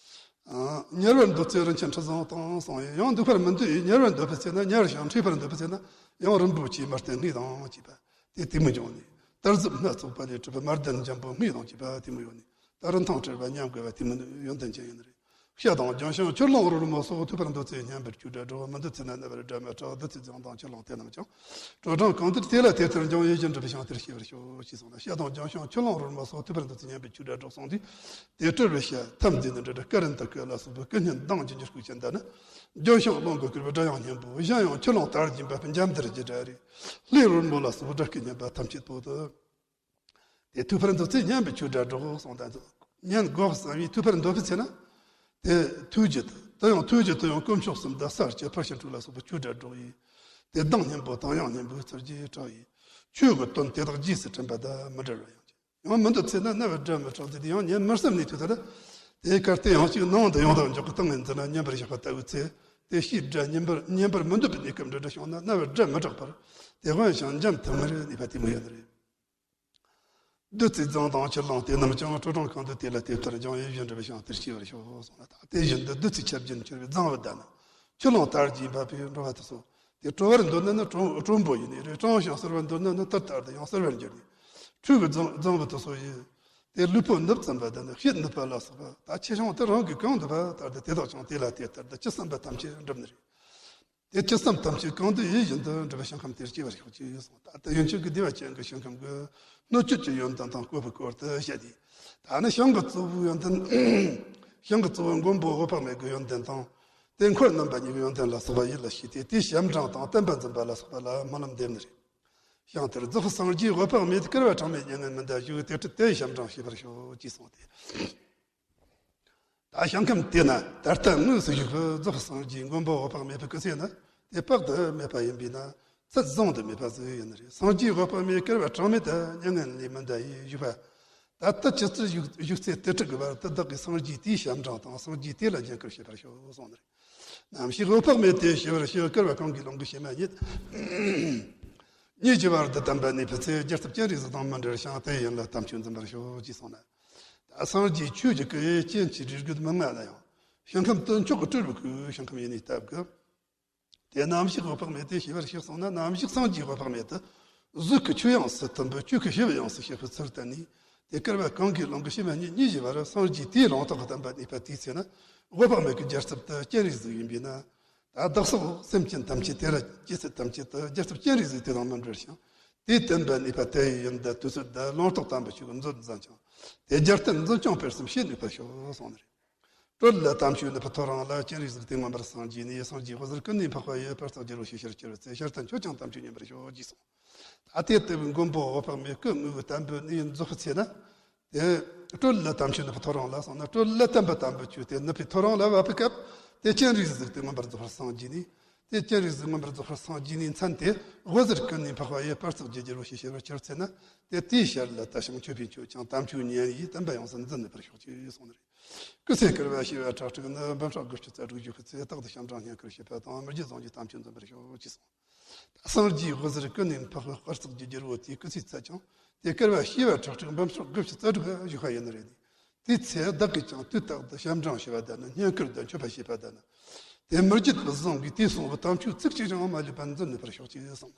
ཨ། ཉེ་བར་མདོ་རྩིས་རིན་ཆེན་ཁྲི་བཟང་དང་གསུངས་ཡི། ཡང་འདུག་པར་མི་འདོད་ཡི་ཉེ་བར་འདོད་པའི་ཚེ་ན་ཉེ་བར་ཞིང་འཕྲད་པར་འདོད་པའི་ཚེ་ན། ཡང་རིན་པོ་ཆེའི་མར་ལྟན་ལྔས་དང་བཅས་པ་དེ་དེ་མོ་འབྱུང་ནས། དར་ཟབ་སྣ་ཚོགས་པ་ལས་གྲུབ་པའི་མར་ལྡན་འཇམ་པོ་ལྔས་དང་བཅས་པ་དེ་མོ་ཡོད་ནས། ད་རིན་ཐང་བྲལ་བ་ཉམས་དགའ་བ་དེ་མོ་ནི་ཡོན་ཏན་ཅན་ཡིན་ནི་རེད། བཤད་དང་ལྗོན་ཤིང་ཆུ་ཀླུང་རོལ་མོ་སོགས། ཐོས་པར་འདོད་ཚེ་སྙན་པའི་ཆོས་སྒྲ་སྒྲོགས། མི་འདོད་ཚེ་ན་རྣ་བར་སྒྲ་མི་གྲག་བདུད་རྩི་རྫོང་དང་ཆུ་ཀླུང་དེ་རྣམས་ཀྱང་། དྲོ་གྲང་གང་འདུལ་དེ་ལ་དེ་ལྟར་འབྱུང་། ཡིད་བཞིན་འདྲིས་པའི་ཞིང་དེར་སྐྱེ་བར་ཤོག་ཅེས་གསུངས་ལ། བཤད་དང་ལྗོན་ཤིང་ཆུ་ཀླུང་རོལ་མོ་སོགས། ཐོས་པར་འདོད་ཚེ་སྙན་པའི་ཆོས་སྒྲ་སྒྲོགས་གསུངས་དུས། དེ་སྤྲུལ་པའི་ཞལ་ཐམས་ཅད་ནི་འདྲ་འདྲ་ཀ་ར་ཏ་ཀ་ལ་སོགས་པའི་ཀུན་མཁྱེན་མདངས་ཀྱི་འཇའ་ཤུགས་ཅན་ལྟ་ན། ལྗོན་ཤིང་ཀླུང་གི་སྐུད་པའི་སྒྲ་དབྱངས་སྙན་པོ། གཞན་ཡང་ཆུ་ཀླུང་དར་གྱིས་འབབ་པའི་འཇའ་འདྲ་གི་སྒྲ་རེད། གླུའི་རོལ་མོ་ལ་སོགས་པའི་སྒྲ་སྐད་སྙན་པ་ཐམས་ཅད་པོ་དང་། དེ་ཐོས་པར་འདོད་ཚེ་སྙན་པའི་ཆོས་སྒྲ་སྒྲོགས་གསུངས་དང་། སྙན་དགོས་བསམ་པའི་ཐོས་པར་འདོད་པའི་ཚེ་ན། དེ་ཐོས་རྒྱུ་དེ་ཡང་ཐོས་རྒྱུ་དེ་ཡང་དཀོན་མཆོག་གསུམ་དང་ས་བཅུ་ཕར་ཕྱིན་དྲུག་ལ་སོགས་པའི་ཆོས་སྒྲ་སྒྲོགས་ཡིན། དེ་གདངས་སྙན་པོ་དང་དབྱངས་སྙན་པོའི་ཚུལ་གྱིས་གྲགས་ཡིན། ཆོས་ཀྱི་དོན་དེ་དག་རྗེས་སུ་དྲན་པ་དང་མི་འབྲལ་བ་ཡང་། ཡང་མི་འདོད་ཚེ་ན་རྣ་བར་སྒྲ་མི་གྲག་སྟེ། དེ་ཡང་ཉན་མི་བསམ་ནས་ཐོས་ཚར། དེའི་ཁར་དེ་ཡང་གཅིག་ནང་དུ་ཡང་དག་འཇོག་གི་སྟེང་ནས་འཛིན་ན་ཉན་པར་བཞག་པ་ལྟ་བུའི་ཚེ། དེ་ཕྱིའི་སྒྲ་ཉན་པར་ཉན་པར་མི་འདོད་པའི་གནས་སྐབས་འདྲ་འདྲ་བྱུང་ན་རྣ་བར་སྒྲ་མི་གྲག་པར། དེ་དབེན་ཞིང་འཇམ་ཐིང་ངེར་གནས་པ་དེ་མོ་ཡོད་ནི་རེད། བདུད་རྩི་རྫོང་དང་ཆུ་ཀླུང་དེ་རྣམས་ཀྱང་། དྲོ་གྲང་གང་འདུལ་དེ་ལ་དེ་ལྟར་འབྱུང་། ཡིད་བཞིན་འདྲིས་པའི་ཞིང་དེར་སྐྱེ་བར་ཤོག་གསུངས་ལ། ད་དེ་བཞིན་དུ་བདུད་རྩི་ཆར་བརྒྱན་གྱུར་པའི་རྫིང་བུ་དང་ནི། ཆུ་ཀླུང་དར་གྱིས་འབབ་པའི་འགྲོ་བ་དེ་ཚོ། དེ་དྲོ་བར་འདོད་ན་ནི་དྲོ་དྲོན་པོ་ཡིན་ནི་རེད། གྲང་ཞིང་བསིལ་བར་འདོད་ན་ནི་དེ་ལྟར་དུ་ཡང་བསིལ་བར་འགྱུར་ནི། འཕྲུལ་གྱི་རྫིང་རྫིང་བུ་དེ་ཚོ་ཡིས། དེ་ལུས་པོ་ནུབ་ཙམ་པ་དང་ནི་ཕྱིར་ནུབ་པ་ལ་སོགས་པ། ད་ཆེ་ཆུང་དེ་རང་གིས་གང་འདོད་པ་ལྟར་དུ། དེ་དག་ཀྱང་དེ་ལ་དེ་ལྟར་དུ་ཅི་བསམ་པ་ཐམས་ཅད་འགྲུབ་ནི་རེད། དེ་ཅི་བསམ་ཐམས་ཅད་གང་འདོད་ཡིད་བཞིན་དུ་འགྲུབ་པའི་ཞིང་ཁམས་དེར་སྐྱེ་བར་ཤོག་ཅེས་གསུངས། ད་ལྟ་ཡོན་མཆོད་ཀྱི་བདེ་བ་ཅན་གྱི་ཞིང་ཁམས་ཀྱི་སྣོད་བཅུད་ཀྱི་ཡོན་ཏན་དང་བཀོད་པའི་སྐོར་དུ་བཤད་དེ། ད་ནི་ཞིང་གི་གཙོ་བོའི་ཡོན་ཏན། ཞིང་གི་གཙོ་བོ་མགོན་པོ་འོད་དཔག་མེད་ཀྱི་ཡོན་ཏན་དང་། དེ་འཁོར་རྣམ་པ་གཉིས་ཀྱི་ཡོན་ཏན་ལ་སོགས་པ་ཡིད་ལ་བྱས་ཏེ། དེའི་ཞབས་འབྲིང་དང་བསྟན་པ་འཛིན་པ་ལ་སོགས་པ་ལ་སྨོན་ལམ་འདེབས་ནི་རེད། ཞིང་དེར་རྫོགས་སངས་རྒྱས་འོད་དཔག་མེད། བསྐལ་པ་གྲངས་མེད་མྱ་ངན་མི་འདའ་ཞིང་། དེ་འཕྲལ་དེའི་ཞབས་འབྲིང་བྱེད་པར་ཤོག་ཅེས་གསུངས་ཏེ། ད་ཞིང་ཁམས་དེ་ན་ད་ལྟ་དངོས་སུ་བཞུགས་པའི་རྫོགས་སངས་རྒྱས་མགོན་པོ་འོད་དཔག་མེད་པའི་སྐུ་ཚེ་ནི་དེ་དཔག་ཏུ་མེད་པ་ཡིན་པས་ན། ཚད་བཟུང་དུ་མེད་པ་ཟིག་ཡིན་ནི་རེད། སངས་རྒྱས་འོད་དཔག་མེད་བསྐལ་པ་གྲངས་མེད་དུ་མྱ་ངན་ལས་མི་འདའ་ཡི་བཞུགས་པ། ད་ལྟ་ཇི་སྲིད་བཞུགས་བཞུགས་ཚེ་དེ་དྲུག་གི་བར་དུ་བདག་གིས་སངས་རྒྱས་དེའི་ཞབས་འབྲིང་དང་། སངས་རྒྱས་དེ་ལ་བརྒྱན་བསྐུལ་བྱེད་པར་ཤོག་གསུངས་ནི་རེད། ནམ་ཞིག་འོད་དཔག་མེད་དེ་ཤེས་པར་ཤོག། བསྐལ་པ་གང་གི་ཀླུང་གི་ཕྱེ་མ་སྙེད་གཉིས་ཀྱི་བར་དུ་བསྟན་པ་གནས་པའི་ཚེ། རྒྱལ་ཚབ་སྤྱན་རས་གཟིགས་དང་མི་འབྲལ་ཞིང་། དེ་ཡི་ཡུན་ལ་དམ་ཆོས་འཛིན་པར་ཤོག་ཅེས་གསུངས་ན། ད་སངས་རྒྱས་ཆོས་ཀྱི་སྐུ་ཡི་སྤྱན་གྱི་རིས་རྒྱུད་མན་ངག་ལ་ཡང་། ཞིང་ཁམས་དུ་མཆོག་གི་སྤྲུལ་པའི་སྐུ་ཞིང་ཁམས་ཡེ་ནས་བསྟབས་དགོས། དེ་ནམ་ཞིག་འོད་དཔག་མེད་དེ་ཤེས་པར་ཤོག་གསུངས་ན། ནམ་ཞིག་སངས་རྒྱས་འོད་དཔག་མེད་དེ་གཟུགས་ཀྱི་ཆོས་དབྱིངས་སུ་ཐིམ་པས་ཆོས་སྐུ་ཞི་བའི་དབྱིངས་སུ་གཤེགས་པའི་ཚུལ་བསྟན་ནས། དེ་བསྐལ་པ་གང་གི་ཀླུང་གི་ཕྱེ་མ་སྙེད་གཉིས་ཀྱི་བར་སངས་རྒྱས་དེའི་ལུང་རྟོགས་ཀྱི་བསྟན་པ་གནས་པ་དེའི་ཚེ་ན། འོད་དཔག་མེད་ཀྱི་རྒྱལ་ཚབ་དེ་སྤྱན་རས་གཟིགས་ཡིན་པས་ན། ད་བདག་སོགས་སེམས་ཅན་ཐམས་ཅད་དེ་ལ་སྐྱེ་ཚད་ཐམས་ཅད་དུ་རྒྱལ་ཚབ་སྤྱན་རས་གཟིགས་དེ་དང་མི་འབྲལ་ཞིང་། དེའི་བསྟན་པ་གནས་པ་དེ་ཡི་ཡུན་དང་དུས་ཚོད་དང་ལུང་རྟོགས་དམ་པའི་ཆོས་ཀྱི་མཛོད་འཛིན་ཅིང་། དེ་རྒྱལ་བསྟན་འཛིན་སྐྱོང་སྤེལ་གསུམ་བྱེད་ནུས་པར་ཤོག་གསུངས་ནི་རེད། སྤྲུལ་ལ་དམ་ཆོས་ནུབ་པའི་ཐོ་རངས་ལ། སྤྱན་རས་གཟིགས་དེ་མངོན་པར་སངས་རྒྱས་ནས། སངས་རྒྱས་འོད་ཟེར་ཀུན་ནས་འཕགས་པ་ཡི། དཔལ་རྩེ་རྒྱལ་པོ་ཞེས་བྱར་གྱུར་པའི་ཚེ། ཞལ་བསྟན་ཁྱོད་ཀྱང་དམ་ཆོས་ཉན་པར་ཤོག་ཅེས་གསུངས། ད་དེ་ལྟ་བུའི་མགོན་པོ་འོད་དཔག་མེད་སྐུ་དངོས་ཀྱི་བསྟན་པའི་གནས་ཡུལ་རྫོགས་པའི་ཚེ་ན། དེ་སྤྲུལ་ལ་དམ་ཆོས་ནུབ་པའི་ཐོ་རངས་ལ་གསུངས་ན། སྤྲུལ་ལ་བསྟན་པ་དམ་པའི་ཆོས་དེ་ནུབ་པའི་ཐོ་རངས་ལ་བབ་པའི་སྐབས། དེ་སྤྱན་རས་གཟིགས་དེ་མངོན་པར་རྫོགས་པར་སངས་རྒྱས་ནས། དེ་སྤྱན་རས་གཟིགས་མངོན་པར་རྫོགས་པར་སངས་རྒྱས་ནས་མཚན་དེ་འོད་ཟེར་ཀུན་ནས་འཕགས་པ་ཡི། དཔལ་རྩེ་རྒྱལ་པོ་ཞེས་བྱ་བར་གྱུར་ཚེ་ན། དེ་དེའི་ཞལ་ལ་ལྟ་ཞིང་མཆོད་པས་མཆོད་ཅིང་དམ་ཆོས་ཉན་ཡིས། བསྟན་པ་ཡོངས་སུ་འཛིན་ནུས་པར་ཤོག་ཅེས་གསུངས་ནི་རེད། སྐུ་ཚེ་བསྐལ་པ་བྱེ་བ་ཁྲག་ཁྲིག་ནི། འབུམ་ཕྲག་དགུ་བཅུ་རྩ་དྲུག་བཞུགས་པའི་ཚེ། རྟག་ཏུ་ཞབས་འབྲིང་བསྙེན་བཀུར་བྱེད་པ་དང་། མི་བརྗེད་གཟུངས་ཀྱིས་དམ་ཆོས་འཛིན་པར་ཤོག་ཅེས་གསུངས། ད་སངས་རྒྱས་འོད་ཟེར་ཀུན་ནས་འཕགས་པའི་དཔལ་རྩེ་རྒྱལ་པོ་དེའི་སྐུ་ཚེའི་ཚད་ཀྱང་དེ་བསྐལ་པ་བྱེ་བ་ཁྲག་ཁྲིག་འབུམ་ཕྲག་དགུ་བཅུ་རྩ་དྲུག་བཞུགས་པ་ཡིན་ནི་རེད། དེའི་ཚེ་བདག་གིས་ཀྱང་དུས་རྟག་ཏུ་ཞབས་འབྲིང་བྱེད་པ་དང་ནི། བསྙེན་བཀུར་དང་མཆོད་པ་བྱེད་པ་དང་ནི། དེ་མི་བརྗེད་པའི་གཟུངས་ཀྱིས་དེས་གསུངས་པའི་དམ་ཆོས་ཚིག་གཅིག་ཀྱང་མ་ལུས་པར་འཛིན་ནུས་པར་ཤོག་ཅེས་གསུངས།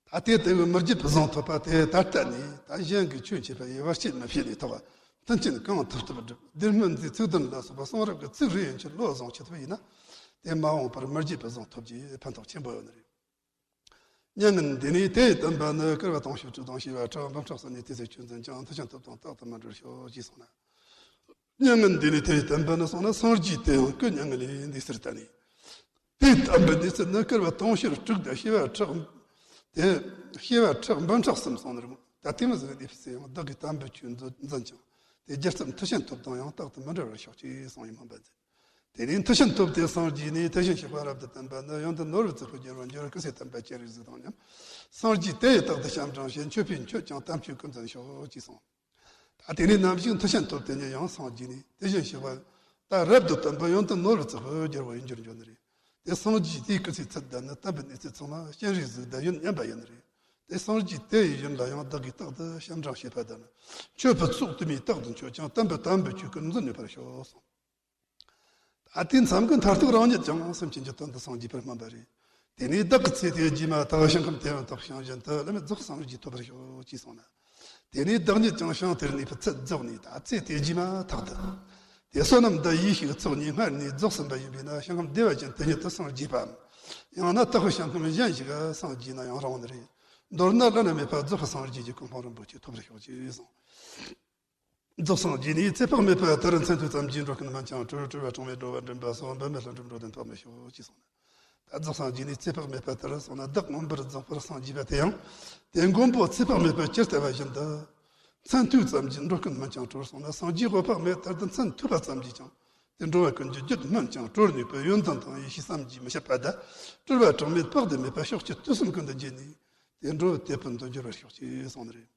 ད་དེ་ལྟ་བུའི་མི་བརྗེད་པའི་གཟུངས་ཐོབ་པ་དེ་ད་ལྟ་ནས་ད་གཞན་གྱིས་ཆོས་འཆད་པ་ཡི་བར་ཆད་མི་བྱེད་ནས་ཐོག་མཐུན་རྐྱེན་གང་ཐུབ་ཐུབ་བསྒྲུབས། སྡེ་སྨན་རྫས་ཚིག་བདུན་ལ་སོགས་པ་གསུང་རབ་ཀྱི་ཚིག་རེ་ཡན་ཆད་བློ་བཟུང་ཅི་ཐུབ་ཡིན་ན། དེ་མ་འོངས་པར་མི་བརྗེད་པའི་གཟུངས་ཐོབ་རྒྱུའི་ཕན་ཐོགས་ཆེན་པོ་ཡོད་ནི་རེད། མྱ་ངན་འདས་ནས་དེ་ཡི་བསྟན་པ་ནི། བསྐལ་པ་དུང་ཕྱུར་དྲུག་དང་བྱེ་བ་ཁྲག་འབུམ་ཕྲག་གསུམ་ནས་དེ་ཚེ་ཆོས་འཛིན་ཅིང་། མཐུ་ཆེན་ཐོབ་དང་རྟག་ཏུ་མི་འབྲལ་ཤོག་ཅེས་གསུངས་ན། མྱ་ངན་འདས་ནས་དེ་ཡི་བསྟན་པ་ནི་གསུངས་ན། སངས་རྒྱས་དེ་ཡང་སྐུ་མྱ་ངན་ལས་འདས་ཟེར་ལྟ་ནས། དེ་ལྟ་བུའི་གནས་ཚུལ་ནི་བསྐལ་པ་དུང་ཕྱུར་དྲུག་དང་བྱེ་བ་ཕྲག་དེ་བྱེ་བ་ཕྲག་འབུམ་ཕྲག་གསུམ་སོང་ནི་རེད། ད་དེ་མི་ཟིག་འདས་པའི་ཚེ་ཡང་བདག་གིས་དམ་པའི་ཆོས་འཛིན་ཅིང་། དེ་རྒྱལ་ཚབ་མཐུ་ཆེན་ཐོབ་དང་ཡང་རྟག་ཏུ་མི་འབྲལ་བར་ཤོག་ཅེས་གསུངས་ཡི་སྨོན་པ་མཛད། དེ་ནས་མཐུ་ཆེན་ཐོབ་སྟེ་སངས་རྒྱས་ནས། དེ་བཞིན་གཤེགས་པ་རབ་ཏུ་བསྟེན་པ་ནི། ཡོན་ཏན་ནོར་བུ་བཙུགས་པའི་རྒྱལ་པོར་འགྱུར། སྐུ་ཚེ་བརྟན་པ་སྤྱན་རས་གཟིགས་དང་མཉམ། སངས་རྒྱས་དེ་ཡི་རྟག་ཏུ་ཞབས་འབྲིང་བྱེད། མཆོད་པས་མཆོད་ཅིང་དམ་ཆོས་ཀུན་འཛིན་ཤོག་ཅེས་གསུངས། ད་དེ་ནས་ནམ་ཞིག་མཐུ་ཆེན་ཐོབ་དེ་ཉིད་ཡང་སངས་རྒྱས་ནས། དེ་བཞིན་གཤེགས་པ་ད་རབ་ཏུ་བསྟེན་པ་ཡོན་ཏན་ནོར་བུ་བཙུགས་པའི་རྒྱལ་པོ་ཡིན་གྱུར་འགྱུར་ནི་རེད། དེ་སངས་རྒྱས་དེའི་སྐུ་ཚེའི་ཚད་དང་ནི། བསྟན་པའི་གནས་ཚད་ཚང་མ་སྤྱན་རས་གཟིགས་དང་ཡུན་མཉམ་པ་ཡིན་ནི་རེད། དེ་སངས་རྒྱས་དེ་ཡི་ཡུན་ལ་ཡང་བདག་གིས་རྟག་ཏུ་ཞབས་འབྲིང་བྱེད་པ་དང་ནི། མཆོད་པའི་ཚོགས་དུ་མས་རྟག་ཏུ་མཆོད་ཅིང་། བསྟན་པའི་དམ་པའི་ཆོས་ཀུན་འཛིན་ནུས་པར་ཤོག་གསུངས། ད་དེ་མཚམས་ཀྱི་མཐར་ཐུག་རང་ཉིད་ཀྱང་སེམས་ཅན་གྱི་དོན་དུ་སངས་རྒྱས་པར་སྨོན་པ་རེད། དེ་ནས་བདག་གི་ཚེ་དེའི་རྗེས་མ་ཐག་ཞིང་ཁམས་དེ་ཡང་དག་ཞིང་བཞིན་དུ་བླ་མེད་རྫོགས་སངས་རྒྱས་ཐོབ་པར་ཤོག་ཅེས་གསུངས་ན། དེ་ནས་བདག་ཉིད་ཀྱང་ཞིང་དེར་གནས་པའི་ཚེ་རྫོགས་ནས། ད་ཚེ་དེའི་རྗེས་མ་ཐག་ཏུ་ དེ་བསོད་ནམས་འདི་ཡེ་ཤེས་ཀྱི་ཚོགས་གཉིས་སྔར་ནས་རྫོགས་ཟིན་པ་ཡིན་པས་ན། ཞིང་ཁམས་བདེ་བ་ཅན་དེ་ཉིད་དུ་སངས་རྒྱས་པའམ། ཡང་ན་དག་པའི་ཞིང་ཁམས་གཞན་ཞིག་སངས་རྒྱས་ན་ཡང་རུང་བ་ནི་རེད། མདོར་ན་བླ་ན་མེད་པ་རྫོགས་པའི་སངས་རྒྱས་ཀྱི་གོ་འཕང་རིན་པོ་ཆེ་ཐོབ་པར་ཤོག་ཅེས་གསུངས། རྫོགས་སངས་རྒྱས་ནས་ཚེ་དཔག་མེད་པ་ལྟར། མཚན་ཐོས་ཙམ་གྱིས་འགྲོ་ཀུན་སྨིན་ཀྱང་གྲོལ། གྲོལ་བ་གྲངས་མེད་འགྲོ་བ་འདྲེན་པ་སོགས། འབད་མེད་ལྷུན་གྲུབ་འགྲོ་དོན་ཐོབ་མི་ཤོག་ཅེས་གསུངས་ནས། ད་རྫོགས་སངས་རྒྱས་ནས་ཚེ་དཔག་མེད་པ་ལྟར་གསུངས་ན། བདག་མངོན་པར་རྫོགས་པར་སངས་རྒྱས་པ་དེ་ཡང་། དེ་མགོན་པོ་ཚེ་དཔག་མེད་པ་ཇི་ལྟ་བ་བཞིན་དུ། མཚན་ཐོས་ཙམ་གྱིས་འགྲོ་ཀུན་སྨིན་ཀྱང་གྲོལ་གསུངས་ན། སངས་རྒྱས་འོད་དཔག་མེད་ལྟར་དུ་མཚན་ཐོས་པ་ཙམ་གྱིས་ཀྱང་། དེ་འགྲོ་བ་ཀུན་གྱི་རྒྱུད་སྨིན་ཀྱང་གྲོལ་ནུས་པའི་ཡོན་ཏན་དང་ཡེ་ཤེས་བསམ་གྱིས་མི་ཁྱབ་པ་དང་། སྤྲུལ་པ་གྲངས་མེད་དཔག་ཏུ་མེད་པ་ཕྱོགས་བཅུ་དུས་གསུམ་ཀུན་ཏུ་མཇལ་ནས། དེ་འགྲོ་བའི་དེད་དཔོན་དུ་འགྱུར་བར་ཤོག་ཅེས་གསུངས་ནི་རེད།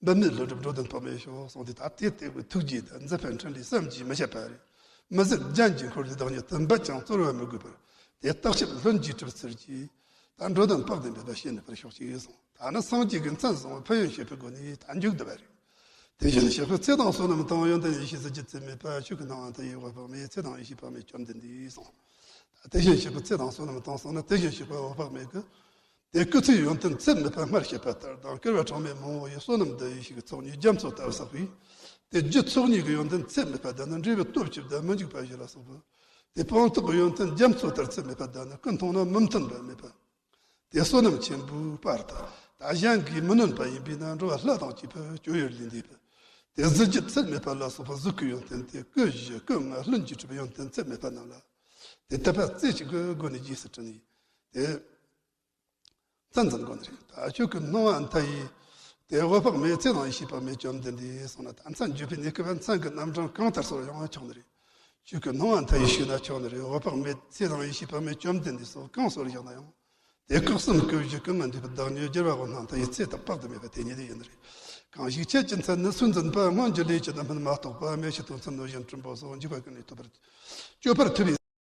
འབད་མེད་ལྷུན་གྲུབ་འགྲོ་དོན་ཐོབ་མི་ཤོག་གསུངས་ཏེ། ད་དེ་སྟེགས་བུའི་ཐུགས་རྗེ་དང་མཛད་པའི་འཕྲིན་ལས་བསམ་གྱིས་མི་ཁྱབ་པ་རེད། མི་ཟད་རྒྱན་གྱིས་འཁོར་བའི་བདག་ཉིད་དུ་འབད་ཀྱང་རྩོལ་བ་མི་དགོས་པར། དེ་བརྟག་དཔྱད་ལྷུན་གྱིས་གྲུབ་ཚུལ་གྱིས། ད་འགྲོ་དོན་དཔག་ཏུ་མེད་པ་བྱེད་ནུས་པར་ཤོག་ཅེས་གསུངས། ད་ནི་སངས་རྒྱས་ཀྱི་མཚན་བཟུང་བའི་ཕན་ཡོན་བཤད་པའི་སྒོ་ནས་ད་མཇུག་བསྡུ་བ་རེད། དེ་བཞིན་གཤེགས་པའི་ཚེ་དང་བསོད་ནམས་དང་། ཡོན་ཏན་ཡེ་ཤེས་གཟི་བརྗིད་ཚད་མེད་པ། ཆོས་ཀུན་སྣང་བ་མཐའ་ཡས་འོད་དཔག་མེད། ཚེ་དང་ཡེ་ཤེས་དཔག་མེད་བཅོམ་ལྡན་འདས་གསུངས། ད་དེ་བཞིན་གཤེགས་པའི་ཚེ་དང་བསོད་ནམས་དང་གསུངས་ན། དེ་བཞིན་གཤེགས་པ་འོད་དཔག་མེད་ཀྱི། དེ་སྐུ་ཚེའི་ཡོན་ཏན་ཚད་མེད་པ་སྔར་བཤད་པ་ལྟར་དང་། བསྐལ་པ་གྲངས་མེད་མང་བོ་ཡི་བསོད་ནམས་འདི་ཡེ་ཤེས་ཀྱི་ཚོགས་གཉིས་རྒྱ་མཚོ་ལྟར་བསགས་པས། དེ་རྒྱུ་ཚོགས་གཉིས་ཀྱི་ཡོན་ཏན་ཚད་མེད་པ་དང་ནི། འབྲས་བུ་སྟོབས་བཅུ་དང་མི་འཇིགས་པ་བཞི་ལ་སོགས་པ། དེ་སྤངས་རྟོགས་ཀྱི་ཡོན་ཏན་རྒྱ་མཚོ་ལྟར་ཚད་མེད་པ་དང་ནི། ཀུན་མཐོང་ན་མི་མཐུན་པ་མེད་པ། དེ་བསོད་ནམས་ཆེན་པོའི་པར་དང་། ད་གཞན་གྱིས་མི་ནོན་པ་ཡིན་པས་ན། འགྲོ་བ་ལྷ་དང་བཅས་པའི་སྤྱོད་ཡུལ་ལས་འདས་པ། དེ་གཟི་བརྗིད་ཚད་མེད་པ་ལ་སོགས་པ་གཟུགས་ཀྱི་ཡོན་ཏན་དེ། སྐུ་བཞི་སྐུ་ལྔ་ལྷུན་གྱིས་གྲུབ་པའི་ཡོན་ཏན་ཚད་མེད་པ་རྣམས་ལ། དེ་དད་པ་རྩེ་གཅིག་གི་སྒོ་ནས་རྗེས་སུ་དྲན་ནས། དེ་མཚན་འཛིན་དགོས་ནི་རེད། ད་ཆོས་ཀུན་སྣང་བ་མཐའ་ཡས། དེ་འོད་དཔག་མེད་ཚེ་དང་ཡེ་ཤེས་དཔག་མེད་བཅོམ་ལྡན་འདས་གསུངས་ན། ད་མཚན་བརྗོད་པའི་གནས་སྐབས་མཚན་གྱི་རྣམ་གྲངས་གང་ལྟར་སོགས་ཡང་ཆོག་ནི་རེད། ཆོས་ཀུན་སྣང་བ་མཐའ་ཡས་ཞུས་ན་ཆོག་ནི་རེད། འོད་དཔག་མེད་ཚེ་དང་ཡེ་ཤེས་དཔག་མེད་བཅོམ་ལྡན་འདས་སོགས་གང་སོར་བཞག་ན་ཡང་། དེ་སྐབས་སུ་སྐུ་བཞི་སྐུ་ལྔ་འདུས་པའི་བདག་ཉིད་རྒྱལ་བ་དབང་ཐང་མཐའ་ཡས་ཚེ་དང་དཔག་ཏུ་མེད་པ་དེ་ཉིད་ཡིན་ནི་རེད། གང་ཞིག་ཆོས་ཀྱི་མཚན་ནི་སུས་འཛིན་པ། སྔོན་གྱི་ལས་ཀྱི་རྣམ་སྨིན་མ་གཏོགས་པ། སྨྲོས་ཤེས་མཐོང་ཚུལ་མནོ་བཞིན་སྲིན་པོ་སོགས། འཇིགས་པ་ཀུན་ལས་ཐོབ་པར་སྤྱོད་པར་ཐུབ་པའི།